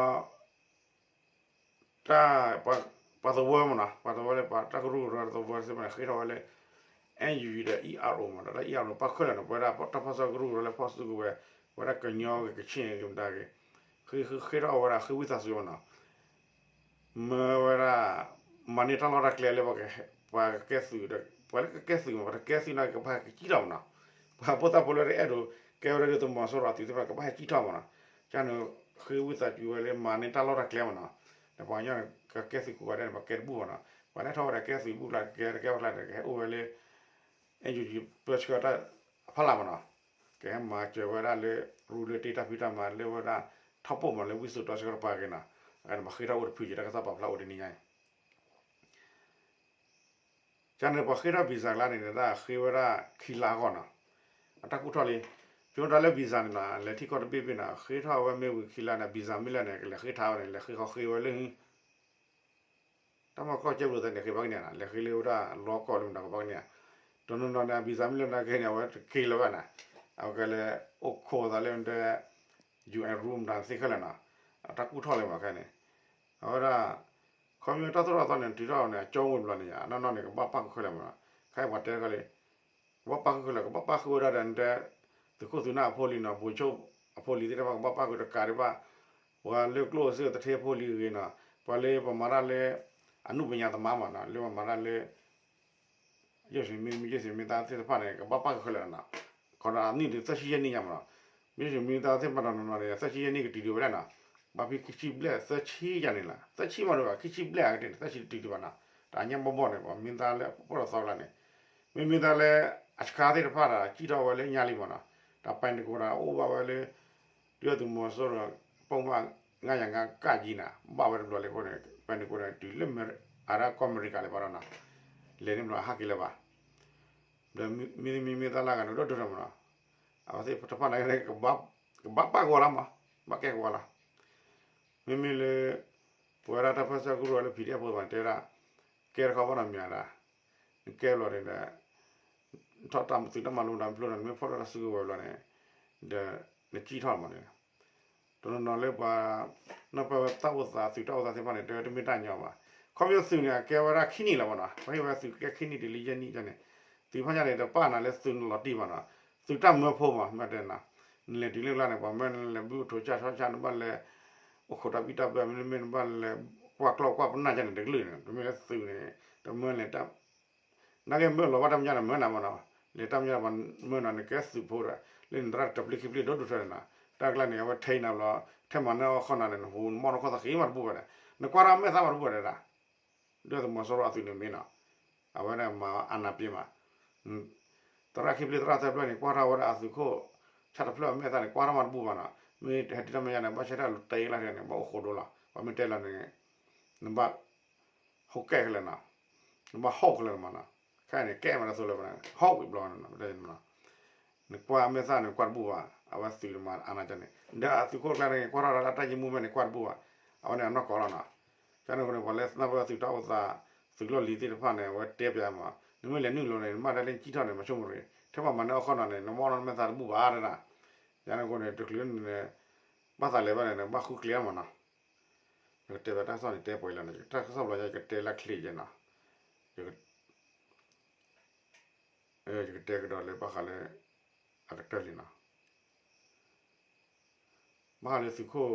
တၢ် ပှၤသဝီမးနီၤ, ပှၤသဝီလၢပှၤတၢ်ကရူၢ်ကရၢသဝီသ့ၣ်တဖၣ်န့ၣ် ဃ့ထီၣ်ဝဲလၢ NUG ဒီး ERO မးနီၤ, တၢ် ERO ပၣ်ဃုာ်လီၤန့ၣ် ပဝဲဒၣ်တၢ်ပၢဆှၢကရူၢ်ကရၢလၢဖီၣ်စုကဝဲၤ ပဝဲဒၣ်ကညီဂ့ၤ ကခ့ၣ်ဂ့ၤမတၤဂ့ၤ, ဃ့ ဃ့ထီၣ်ဝဲဒၣ်ဃ့ဝံသးစူၤမးနီၤ, မၢဝဲဒၣ် မၤန့ၢ်တၢ်လီၢ်တၢ်ကျဲလၢ ပှၤကကဲသုးဒီး ပှၤလၢကကဲသုးမး ပှၤတကဲသုးနာ်က့ ကဘၣ်ဟဲကစံၣ်ထီၣ်မးနီၤ, ပှၤဖိသၣ်ဖိလၢတအဲၣ်ဒိးကဲဝဲဒၣ်ဒုၣ်ဒါသုးမီၤစိရိၤအသုးသ့ၣ်တဖၣ် ကဘၣ်ဟဲကစံၣ်ထီၣ်မးနီၤ, ကန့ၣ် ဃ့ဝံသးစူၤဝဲလၢမၤန့ၢ်တၢ်လီၢ်တၢ်ကျဲမးနီၤ, ဒီးပှၤကညီန့ၣ် ကကဲသုးကိးဂၤဒဲးန့ၣ် ပှၤကဲတဘူၣ်ဘၣ်နီၤ, ပှၤလၢထီၣ်ဝဲဒၣ်ကဲသုးဘူၣ်ကျါ ကကဲတကဲဝဲကျါန့ၣ် ကဟဲအိၣ်ဝဲလၢ NUG ပၢဆှၢတၢ်အဖီလာ်မးနီၤ, ကဟဲမၤစၢၤဝဲဒၣ်လၢ ရူလၢတ့တၢ်ဖံးတၢ်မၤလၢဝဲဒၣ် ထီၣ်ပိာ်မးလၢဝံစိာ်တီဆှၢတပၤက့ၤနီၤ, အန့ၣ်ပှၤဃ့ထီၣ်အိၣ်တဖုက့ၤ တၢ်ကစီၣ်ပာ်ဖျါအိၣ်တနံၤညါအံၤ ကန့ၣ် ပှၤဃ့ထီၣ် visa ကျါန့ၣ် တၢ်ဃ့ဝဲဒၣ်ခံလါအဂီၢ်နီၤ, အတၢ်ကူၣ်ထီၣ်လံ, ယိၤတၢ်လၢ visa န့ၣ်နီၤ လဲၤထံၣ်ကီၢ်တဘ့ၣ်ဘ့ၣ်နီၤ ဃ့ထီၣ်ဝဲမ့ၢ်ဝံၤခံလါန့ၣ် visa မ့ၢ်လၢန့ၣ် ကလဲၤဃ့ထါဝဲန့ၣ် လဲၤဃ့ဃီဃ့ဝဲလၢ တၢ်မၤကီၢ်ကၠဲဘျုးသဲန့ၣ် ဃ့ဘၣ်ကန့ၣ် လဲၤဃ့လၢဝဲဒၣ်လီကီၢ်လၢမတၤကဘၣ်ကန့ၣ်, တနီၤနီၤန့ၣ် visa မ့ၢ်လၢန့ၣ်က့န့ၣ် အဝဲတက့ၤလၢၤဘၣ်န့ၣ်, အဝဲကလဲၤအိၣ်ခိးသးလၢ UN room တၢ်သ့ၣ်ခဲလၢာ်နီၤ, အတၢ်ကူၣ်ထီၣ်လံမးခဲန့ၣ်, အဝဲဒၣ် ခီဖျိတၢ်သိၣ်တၢ်သီန့ၣ် တုၤထီၣ်န့ၣ် အကၠီဝ့ၤဘျီန့ၣ် အနီၢ်နီၢ်န့ၣ် ကဘၣ်ပၣ်ဃုာ်ခဲလၢာ်မးနီၤ, ခဲအံၤပှၤတဲတခါလံ ကဘၣ်ပၣ်ဃုာ်ခဲလၢာ် ကဘၣ်ပၣ်ဃုာ်ဝဲဒၣ်ဒီး သုးခိၣ်သုးနၢ်အဖိလံၤနီၤ ဗိုလ်ချုပ် အဖိလံၤသ့ၣ်တဖၣ် ကဘၣ်ပၣ်ဃုာ်တကးဒံးဘၣ်, ပှၤလၢကျိၣ်စ့တထ့အဖိလံၤအဂ့ၤနီၤ, ပှၤလၢပမၤတၢ်လၢ အနုပညာသမားမးနီၤ လၢပမၤတၢ်လၢ ယိၣ်စံးမံ မံယိၣ်စံးမံသးသ့ၣ်တဖၣ်န့ၣ် ကဘၣ်ပၣ်ဃုာ်ခဲလၢာ်နီၤ, ခီဒီးအနံၣ်ဒုးသၢဆံယဲၢ်နံၣ်ညါမးနီၤ, မံယိၣ်စံးမံသးသ့ၣ်တဖၣ်တနီၤနီၤန့ၣ် သၢဆံယဲၢ်နံၣ်ကတုၤဒံးဝဲဒၣ်နီၤ, ဘၣ်ဖဲခံဆံဘျဲၣ်သၢဆံယၤန့ၣ်လီၤ, သၢဆံမးဒီးဘၣ် ခံဆံဘျဲၣ်အကတၢၢ်န့ၣ် သၢဆံတတုၤဒံးဘၣ်နီၤ, တၢ်ညါဘီဘီန့ၣ် ပှၤမ့ၢ်သးလၢပၢၢ်ထီၣ်သီလၢ်န့ၣ်, မ့မ့ၢ်သးလၢ အဆှါသ့ၣ်တဖၣ်ဒီးစံၣ်ထီၣ်ဝဲလၢညါလံမးနီၤ, တၢ်ပၢၢ်နံၣ်ကိးဒီးအိၣ်ဘၣ်ဝဲလၢ ဒုၣ်ဒါသုးမီၤစိရိၤ ပုၢ်မၣ် ငါးရာငါးက ကၠံန့ၣ် ဘၣ်ဝဲတဘျီလံအဃိန့ၣ် ပၢၢ်နံၣ်ကိးဒီးတုၤလၢ အရၢၣ်ကီၢ်အမဲရကၤလံဘၣ်ဒီးနီၤ, လဲၤန့ၣ်ဘျီအဟးက့ၤလၢၤဘၣ်, ဒီးမ့မ့ၢ်မ့ၢ်သးလၢဂၤန့ၣ် ဒိၣ်ဒိၣ်ထီၣ်မးနီၤ, အဝဲသ့ၣ်တဖၣ်န့ၣ် ကဘၣ်ပာ်ကဝီၤလီၤမး, ဘၣ်ကဲကဝီၤလီၤ, မ့မ့ၢ်လၢ ပဝဲဒၣ်တၢ်ပၢၢ်ဆၢကရူၢ်ဝဲလၢ PDF ဖိမးတဲဝဲဒၣ်, ကဲတခီဘၣ်နီၤမ့ၢ်ဒၣ်, နကဲဘျီန့ၣ်ဒီး နထီၣ်တၢ်မၤသုးတၢ်မၤလိတၢ်ဖျိဒီး နမ့ၢ်ဖီၣ်ထီၣ်တၢ်စုကဝဲၤဘျီန့ၣ်, ဒီးနစံၣ်ထီၣ်မးန့ၣ်, တနီၤနီၤလၢပှၤ နီၢ်ပၢၢ်ဝဲတၢ်အိၣ်သး သုးတၢ်အိၣ်သးသ့ၣ်တဖၣ်န့ၣ် တဲဝဲတမ့ၢ်တၢ်ညီဘၣ်, ခီဖျိသုးန့ၣ် အကဲဝဲဒၣ်ခံနံၣ်လီၤမးနီၤ, ပှၤဟ့ၣ်ဝဲသုးကဲခံနံၣ်တုၤလၢယဲၢ်နံၣ်န့ၣ်, သုးဖၣ်ညါန့ၣ် တပာ်နၤလၢသုးလီၤတံၢ်ဘၣ်နီၤ, သုးတၢ်မၢဖိမး မ့ၢ်တဲနီၤ, နလဲၤတုၤလၢကျါန့ၣ် ပှၤမၢနလဲၤဘုၣ်အိၣ်ထိးကၢ်ဆီကၢ် နဘၣ်လဲၤ အိၣ်ခိးတၢ်ဘံၣ်တၢ်ဘၢ မ့တမ့ၢ်နဘၣ်လဲၤကွၢ်ကျီၢ်ကွၢ်ပနၢ်ကၢ်န့ၣ် တကလုာ်န့ၣ် တမ့ၢ်လၢသုးန့ၣ် တမၢလဲၤ နာ်က့မၢလီၤဘၣ်တၢ်မဲာ်ညါန့ၣ် မၢနၤမးနီၤ, လဲၤတၢ်မဲာ်ညါပှၤမၢနၤ နကဲသုးဖိဒီး လၢနသရၣ်တပျ့ခံပျ့ဒိၣ်ဒိၣ်ထွဲန့ၣ်နီၤ, တၢ်ကျါန့ၣ် အဝဲထဲနၤဘျီ ထဲမၤနၢၤအီၣ်ခီၣ်နၤန့ၣ် နဟူးနမီၢ်နခီၣ်သးဃ့မးတဘူၣ်ဘၣ်ဒီး နကွၢ်ထီၣ်မဲာ်သၣ်မးတဘူၣ်ဘၣ်ဒီး ဒုၣ်ဒါသုးမီၤစိရိၤအသုးန့ၣ်မ့ၢ်နီၤ, အဝဲဒၣ်မၤအနၢ်ပ့ၤမး သရၣ်ခံပျ့သရၣ်သၢပျ့န့ၣ် ကွၢ်ထီၣ်ဝဲဒၣ်အသုးခိၣ် ဆၣ်တဖျၢၣ်အမဲာ်သၣ်န့ၣ် ကွၢ်ထီၣ်မးတဘူၣ်ဘၣ်နီၤ, မ့ၢ်ဟဲတုၤတၢ်မဲာ်ညါန့ၣ် ဘၣ်ဆၣ်တၢ်လီၤတဲာ်လၢ်န့ၣ် ဘၣ်အိၣ်ဃိဒိလီၤ, ပှၤမ့ၢ်တဲလီၤန့ၣ် နဘၣ် ဟိၣ်ကဲခဲလၢာ်နီၤ, နဘၣ်ဟီၣ်ခဲလၢာ်မးနီၤ, ခဲအံၤန့ၣ် ကဲမးတသိးလၢၤဘၣ်န့ၣ် ဟီၣ်ဝံၤဘျီန့ၣ် နကွၢ်မဲာ်သၣ်န့ၣ် ကွၢ်တဘူၣ်ဘၣ်, အဝဲသုးမၤအနၢ်ကၢ်န့ၣ် ဒီးအသုးခိၣ်ကျါန့ၣ် ကွၢ်ထီၣ်ဒၣ်တၢ်ယံာ်မူမဲာ်န့ၣ် ကွၢ်တဘူၣ်ဘၣ်, အဝဲန့ၣ်အနီၢ်ကီၢ်လီၤနီၤ, ကန့ၣ်အဃိန့ၣ် ပှၤလၢသ့ၣ်နီၣ်ပၢၢ်သုးတၢ်အိၣ်သး သုးလီၢ်လံၤသ့ၣ်တဖၣ်န့ၣ် အဝဲတဲပျးမး, နမ့ၢ်လဲၤနုာ်လီၤန့ၣ် နမ့ၢ်ဒၣ်လၢနစံၣ်ထီၣ်န့ၣ် မၤဆိကမိၣ်ရ့ၣ် ထဲပှၤမၤနၢၤအီၣ်ခီၣ်နၤန့ၣ် နမီၢ်နီၢ်မဲာ်သၣ်တဘူၣ်ဘၣ်တဒၣ်, ကန့ၣ်အဃိန့ၣ် တချုးန့ၣ် ဘၣ်သးလဲၤဘၣ်န့ၣ် နဘၣ်ဃုကျဲမးနီၤ, ယကတဲဘၣ်တၢ်ကစီၣ်န့ၣ် တဲပှဲၤလီၤန့ၣ် တၢ်ကစီၣ်ဘျီယကတဲလၢချ့ယဲနီၤ, ယကတဲကဒီးလၢဘၣ်ဃးလၢ အကတၢၢ်လံနီၤ, ဘၣ်ဃးလၢသုးခိၣ်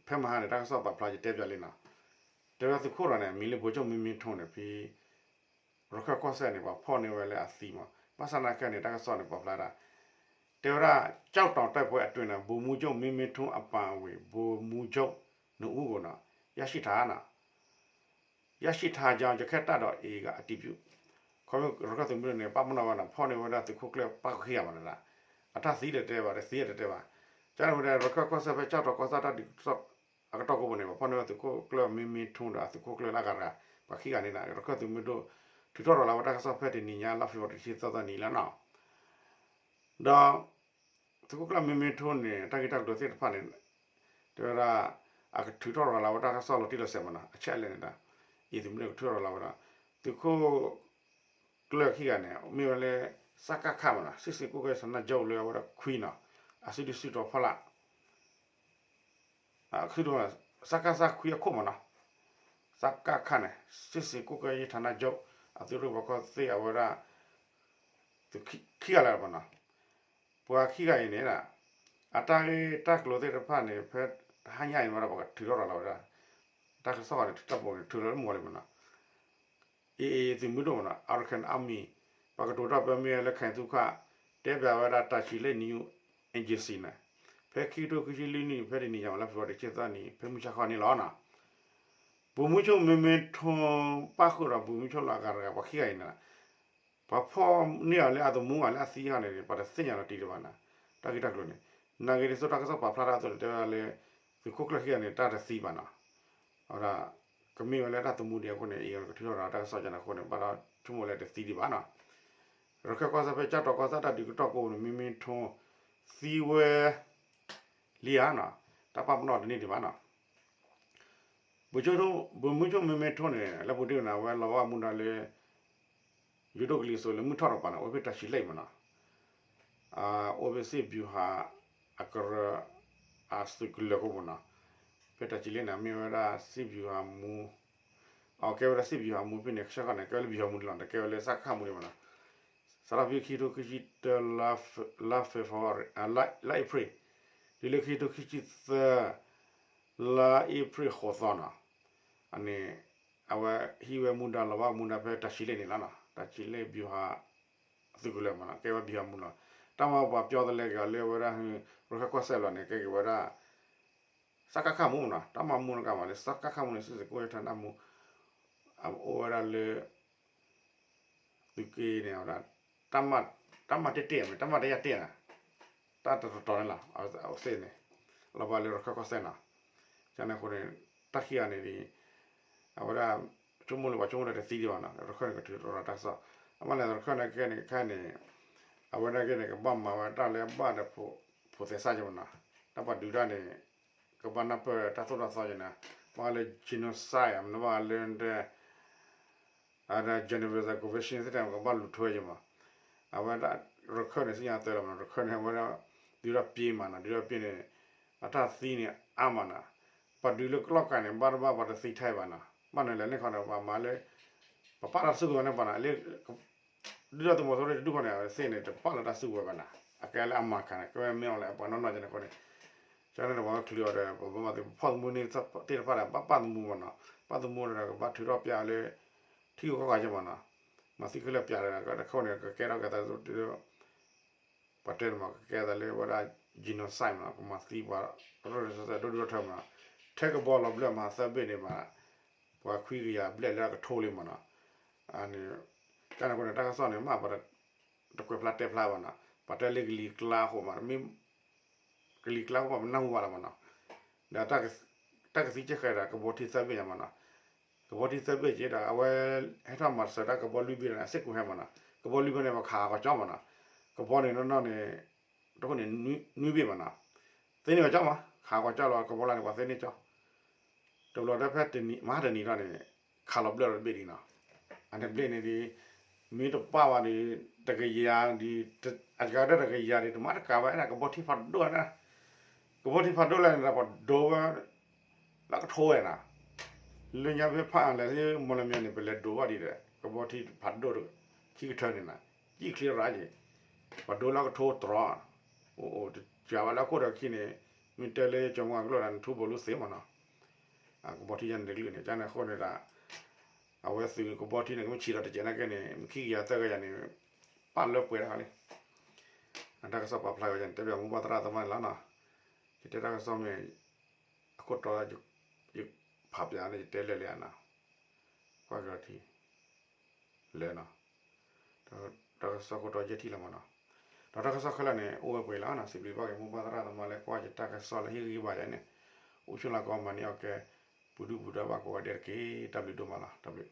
ဖဲမဟါန့ၣ် တၢ်ကစီၣ်ပာ်ဖျါယတဲပျးလံနီၤ, တဲဝဲသုးခိၣ်ဒီးန့ၣ် မံၤလၢဘိကၠိမ့မ့ထိန့ၣ် ဖဲ ရခၢၣ်ကီၢ်စဲၣ်န့ၣ် ပှၤဖီၣ်န့ၢ်ဝဲလၢအသံမး, ဘၣ်ဆၣ်နာ်က့န့ၣ် တၢ်ကစီၣ်န့ၣ်ပာ်ဖျါဒၣ် တဲဝဲဒၣ် ကျောက်တောင်တိုက်ပွဲအတွင်း ဗိုလ်မှူးချုပ်မင်းမင်းထွန်း အပါအဝင် ဗိုလ်မှူးချုပ် နှစ်ဦးကို ရရှိထား ရရှိထားကြောင်း ရခိုင်တပ်တော် AA က အတည်ပြု, ခီဖျိရခၢၣ်သုးမုၢ်ဒိၣ်န့ၣ် ပာ်ပနီၣ်ဝဲန့ၣ် ဖီၣ်န့ၢ်ဝဲဒၣ်သုးခိၣ်ကျၢၢ်ပၣ်ဃုာ်ခံဂၤမးန့ၣ်, အတၢ်သံတတဲဘၣ် တသံတတဲဘၣ်, ကန့ၣ်ဝဲဒၣ် ရခၢၣ်ကီၢ်စဲၣ်ဖဲ ကျောက်တောင်ကီၢ်ဆၣ်တၢ်ဒုး အကတီၢ်ကိးပူၤန့ၣ် ပှၤဖီၣ်န့ၢ်ဝဲသုးခိၣ်ကျၢၢ်မ့မ့ထိဒီးအသုးခိၣ်ကျၢၢ်လၢအဂၤတဂၤ ပှၤခံဂၤန့ၣ် ရခၢၣ်သုးမုၢ်ဒိၣ် ထုးထီၣ်ရၤလီၤဝဲတၢ်ကစီၣ်ဖဲတနံၤညါ လါဖ့ၤဘြူၤအါရံၤ တဆံသၢသီနံၤလီၤနီၤ, ဒီး သုးခိၣ်ကျၢၢ်မ့မ့ထိန့ၣ် တၢ်ဂ့ၢ်တၢ်ကျိၤသ့ၣ်တဖၣ်န့ၣ် တဲဝဲဒၣ် အကထုးထီၣ်ရၤလီၤဝဲတၢ်ကစီၣ်လီၤတံၢ်လီၤဆဲးမးနီၤ အချက်အလၢန့ၣ်ဒီး အံၤသုးမုၢ်ဒိၣ်ကထုးထီၣ်ရၤလီၤဝဲဒၣ် သုးခိၣ် ကျၢၢ်ခံဂၤန့ၣ် မ့ၢ်ဝဲလၢ စကခ မးနီၤ စစ်ဆင်ရေးကွပ်ကဲရေးဌာနချုပ် လၢအဝဲဒၣ်ခွံနီၤ အစုဒုၣ်စုတီၤဖီလာ် စကစ ခွံအခိၣ်မးနီၤ စကခ န့ၣ် စစ်ဆင်ရေးကွပ်ကဲရေးဌာနချုပ် အသုးရ့ၣ်ဘီကီၢ်သ့ၣ်အဝဲဒၣ် သုးခံဂၤလၢာ်မးနီၤ ပှၤခံဂၤအံၤန့ၣ် အတၢ်ဂ့ၢ်တၢ်ကျိၤသ့ၣ်တဖၣ်န့ၣ် ဖဲတဟါညါအံၤန့ၣ် မ့ၢ်ဒီးပှၤကထုးထီၣ်ရၤလီၤဝဲဒၣ် တၢ်ကစီၣ်န့ၣ် တၢ်ပိာ်န့ၣ် ထုးထီၣ်လၢမုၢ်ဂီၤလံမးနီၤ AA သုးမုၢ်ဒိၣ်မးနီၤ Arakan Army ပှၤကတိၤတၢ်ပၢမ့ၢ်ဝဲလၢ ခိုင်သုခ တဲဘၣ်ဝဲဒၣ် တာချီလိတ် News Agency န့ၣ် ဖဲခံကထိခံဆံလွံၢ်နံၣ် ဖဲတနံၤညါမး လါဖ့ၤဘြူၤအါရံၤ တဆံသၢနံၤ ဖဲမုၢ်ဆါခီန့ၣ်လီၤနီၤ ဗိုလ်မှူးချုပ်မင်းမင်းထွန်း ပၣ်ဃုာ်ဒီး ဗိုလ်မှူးချုပ် လၢအဂၤတဂၤ ပှၤခံဂၤအံၤန့ၣ် ပှၤဖီၣ်န့ၢ်အီၤလၢအသမူဘၣ်လၢအသံအီၤန့ၣ် ပှၤတသ့ၣ်ညါလီၤတံၢ်ဒံးဘၣ်နီၤ တၢ်ဂ့ၢ်တၢ်ကျိၤန့ၣ် နာ်က့ဒ်သိးတၢ်ကစီၣ်ပာ်ဖျါထီၣ်အသိးန့ၣ် တဲဝဲဒၣ်လၢ သုးခိၣ်ကျၢၢ်ခံဂၤန့ၣ် တၢ်တသံဘၣ်နီၤ အဝဲဒၣ် ကမ့ၢ်ဝဲလၢတၢ်သမူဒံးအဃိန့ၣ် အံၤကထုးထီၣ်ရၤတၢ်ကစီၣ်ကန့ၣ်အဃိန့ၣ် ဘၣ်ဒီးဆိကမိၣ်လၢတသံဒံးဘၣ်နီၤ ရခၢၣ်ကီၢ်စဲၣ်ဖဲ ကၠီၣ်တီၣ်ကီၢ်ဆၣ်တၢ်ဒုးကတီၢ်ကိးပူၤန့ၣ် မင်းမင်းထွန်း သံဝဲလံဧါနီၤ တၢ်ပာ်ပနီၣ်တန့ၢ်ဒံးဘၣ်နီၤ ဗိုလ်ချုပ် ဗိုလ်မှူးချုပ်မင်းမင်းထွန်းန့ၣ် လၢပူၤဒံးန့ၣ် အဝဲလီၤဘၣ်မူဒါလၢ ယိၤဒိၣ်ကလံၤစိးလၢမုၢ်ထီၣ်တကပၤန့ၣ် အိၣ်ဖဲတာချီလိတ်မးနီၤ အိၣ်ဖဲစစ်ဗျူဟာ အကရၢ အသုးကလၢၤကိးပူၤနီၤ ဖဲတာချီလိတ်န့ၣ် မ့ၢ်ဝဲဒၣ် စစ်ဗျူဟာမှူး အကဲဝဲဒၣ် စစ်ဗျူဟာမှူး ဖဲန့ၣ် ဆၢကတီၢ်န့ၣ် ကဲဝဲလၢ ဗျူဟာမှူး န့ၣ်လီၤ တကဲဝဲလၢ စကခ မူန့ၣ်မးနီၤ စးထီၣ်ဖဲခံကထိခံဆံတၢ လါဖ့ၤဘြူၤအါရံၤ လါအ့ဖြ့ၣ် တုၤလၢခံကထိခံဆံသၢ လါအ့ဖြ့ၣ်ဃိးသီနီၤ အန့ၣ် အဝဲဟံးဝဲမူဒါလီၤဘၣ်မူဒါဖဲတာချီလိတ်န့ၣ်လီၤနီၤ တာချီလိတ် ဗျူဟာ သုးကလၢၤမးနီၤ ကဲဝဲ ဗျူဟာမှူး လီၤ တၢ်မၤပှၤပျီတလဲက့ၤအီၤလၢအဝဲဒၣ် ရခၢၣ်ကီၢ်စဲၣ်လီၤန့ၣ် ကဲက့ၤဝဲဒၣ် စကခမူမနီၤ, တၢ်မၤမူနကမၤလၢ စကခမူန့ၣ် စ့ၢ်စ့ၢ်ကီး ယထၢနၢ်မူ အအိၣ်ဝဲဒၣ်လၢ သုးက့န့ၣ်ဝဲဒၣ် တၢ်မၤတ့ၢ်တ့ၢ်မ့ၢ် တၢ်မၤတ့ၢ်ယၤတ့ၢ်နီၤ, တၢ်တတီၤတီၤန့ၣ်လီၤ. အဝဲသ့ၣ်န့ၣ် လီၤဘၣ်လၢရခၢၣ်ကီၢ်စဲၣ်နီၤ. ကန့ၣ်အဃိန့ၣ် တၢ်ခံဂၤန့ၣ်ဒ် အဝဲဒၣ် ဆိကမိၣ်လၢပှၤဆိကမိၣ်ဒီးတသံဒံးဘၣ်နီၤ, ရခၢၣ်န့ၣ် ကထုးထီၣ်တၢ်ကစီၣ် အမ့ၢ်လဲၣ် ရခၢၣ်န့ၣ်ကဲန့ၣ်ခဲန့ၣ် အဝဲဒၣ်ကဲန့ၣ် ကဘၣ်မၤဝဲတၢ်လၢအဘၣ်ဒီး ဖိသဲစၢ်ကမနီၤ, တၢ်ပှၤဒုးတၢ်န့ၣ် ကဘၣ်နၢ်ပၢၢ်တၢ်သိၣ်တၢ်သီကန့ၣ်, ဘၣ်ဃးလၢ genocide မ့ၢ်ဘၣ်ဃးလၢ အဝဲဒၣ် Geneva Convention သ့ၣ်တဖၣ် ကဘၣ်လူၤထွဲကမနီၤ, အဝဲဒၣ် ရခၢၣ်န့ၣ် သ့ၣ်ညါတၢ်လီၤမနီၤ, ရခၢၣ်န့ၣ် အဝဲဒၣ် ဒုးထီၣ်ပျ့ၤမးနီၤ, ဒုးထီၣ်ပျ့ၤန့ၣ် အတၢ်သံန့ၣ်အါမးနီၤ, ပှၤဒုးလၢကလီၢ်ကၤန့ၣ် ဘၣ်တဘၣ်ပှၤတသံထဲဘၣ်နီၤ, ဘၣ်န့ၣ်လဲၤန့ၣ်ခီန့ၣ် ပှၤမၤလၢ ပပာ်လီၤတၢ်စုကဝဲၤန့ၣ်ပှၤနီၤ, လၢ ဒုၣ်ဒါသုးမီၤစိရိၤတဒူၣ်ဃီန့ၣ် အဝဲသ့ၣ်န့ၣ် တပာ်လီၤတၢ်စုကဝဲၤဘၣ်နီၤ, အကဲလၢအမၤကၤန့ၣ် ကဲဝဲမ့ၢ်အီၤလၢအပှၤနီၢ်နီၢ်ကန့ၣ်အဃိန့ၣ်, ကန့ၣ်တဝီချုးအီၤဒီး ပဘၣ်မၤသ့ ပဖီၣ်သမူန့ၣ်သ့ၣ်တဖၣ်ဒီး ဘၣ်ပာ်သမူမနီၤ, ပာ်သမူဒီးကဘၣ်ထုးထီၣ်ပျးလၢ ထံဂုၤကီၢ်ဂၤကမနီၤ, မၤသံခဲလၢာ်ပျးဒီးတခိၣ်န့ၣ် ကကဲထီၣ်က့ၤသး ပှၤတဲန့ၣ်မး ကကဲသးလၢဝဲဒၣ် genocide မနီၤ, ကမၤသံပှၤ ရၢၢ်ဒိၣ်ဒိၣ်ထီထီမနီၤ, ထဲကဘီလီၤဘျၢၣ်မၤသၢဘ့ၣ်န့ၣ်ဘၣ်, ပှၤခွံကယၤဘျဲၣ်လၢအကထိလံမနီၤ, န့ၣ် ကန့ၣ်အဃိန့ၣ် တၢ်ကစီၣ်န့ၣ် မ့ၢ်ပှၤတကွဲးဖျါတဲဖျါဘၣ်နီၤ, ပှၤတဲလၢကလံၤကျါအဃိမး မ့ၢ် ကလံၤကျါအဃိမး ပနၢ်ဟူဘၣ်လီၤမနီၤ, ဒီး တၢ်ကသံကဲဃဲၤဒီး ကဘီထံသၢဘ့ၣ်ညါမနီၤ, ကဘီထံသၢဘ့ၣ်က့ၤဒီး အဝဲဟဲထီၣ်မၤစၢၤတၢ်ကဘီလွံၢ်ဘ့ၣ်န့ၣ် အစ့ၢ်ကီးဟဲမနီၤ, ကဘီလွံၢ်ဘ့ၣ်န့ၣ် ပှၤခးဂီၤကၠီမနီၤ, ကဘီန့ၣ်နီၢ်နီၢ်န့ၣ် တခိၣ်န့ၣ် နွံဘ့ၣ်မနီၤ, သ့န့ၢ်ဂီၤကၠီမး ခးဂီၤကၠီလီၤ ကဘီလၢ်န့ၣ် ပှၤသ့န့ၢ်ကၠီ တဘျီတဖဲတနံၤ မဟါတနံၤထီၣ်န့ၣ် ခးလီၤဘျၢၣ်ဒီးတဘ့ၣ်ဒံးနီၤ, အန့ၣ်ဘျ့န့ၣ်ဒ် မ့ၢ်တပာ်ဘၣ်ဒီး တကယၤဒ် အကၤဒၣ်တကယၤဒ် တမၤတကးဘၣ် အဲၣ်ဒၣ်ကဘီထံဖးဒိၣ်ဝဲဒၣ်, ကဘီထံဖးဒိၣ်လၢန့ၣ်ဒီး ပှၤဒိဝဲ လၢကထိဝဲနီၤ, လၢညါဖဲဖးအါလဲၣ် မီၢ်လမၠဲၣ်န့ၣ် ပလဲၤဒိဘၣ်ဒံးဒီး ကဘီထံဖးဒိၣ် ခံကထၢန့ၣ်နီၤ, ကံၣ်ချံရၣ်က့ၤ, ပှၤဒိလၢကထိတြီ အိၣ်အိၣ်တစှၤဘၣ်လၢအခိၣ်ဒီးခံန့ၣ်, မ့ၢ်တဲလၢကၠီၤမူအကလိၣ်ဒီး နထူဘိးလူသ့မနီၤ, ကဘီထံယါန့ၣ်တကလုာ်န့ၣ် ကန့ၣ်အဃိန့ၣ်ဒီး အဝဲသုးကဘီထံန့ၣ် ကမ့ၢ်ဆံးလီၤတစဲးနာ်က့န့ၣ် မ့ၢ်ခံကယၤသၢကယၤန့ၣ် ပာ်လၢပှဲၤတၢ်ဃီလံ, အတၢ်ကစီၣ်ပာ်ဖျါဝဲန့ၣ် တဲဘၣ်မိၢ်ပၢ်သရၣ်သမါန့ၣ်လီၤနီၤ, ယတဲတၢ်ကစီၣ်မ့ၢ် အခိၣ်တီ ယဖးပၠးန့ၣ် ယတဲလဲၤလံနီၤ, ကွၢ်က့ၤလီၤထံ လဲၤနီၤ, တၢ်ကစီၣ်ခိၣ်တီယဲၢ်ထံၣ်လီၤမနီၤ, ဒီးတၢ်ကစီၣ်ခဲလၢာ်န့ၣ် အိၣ်ဝဲပှဲၤလီၤနီၤ, စံးဘျုးဘၣ်က့ၤမိၢ်ပၢ်သရၣ်သမါလၢကွၢ်ယတၢ်ကစီၣ်လၢဟ့ၣ်ဂံၢ်ဘါယၤန့ၣ်, အိၣ်ဆူၣ်လၢကီးမၤန့ၢ်အီၣ်ကဲ ပူၤဒုၣ်ပူၤဒါဘၣ်ကိးဂၤဒဲးတက့ၢ်, တၢ်ဘျုးဒိၣ်မးလီၤ, တၢ်ဘျုး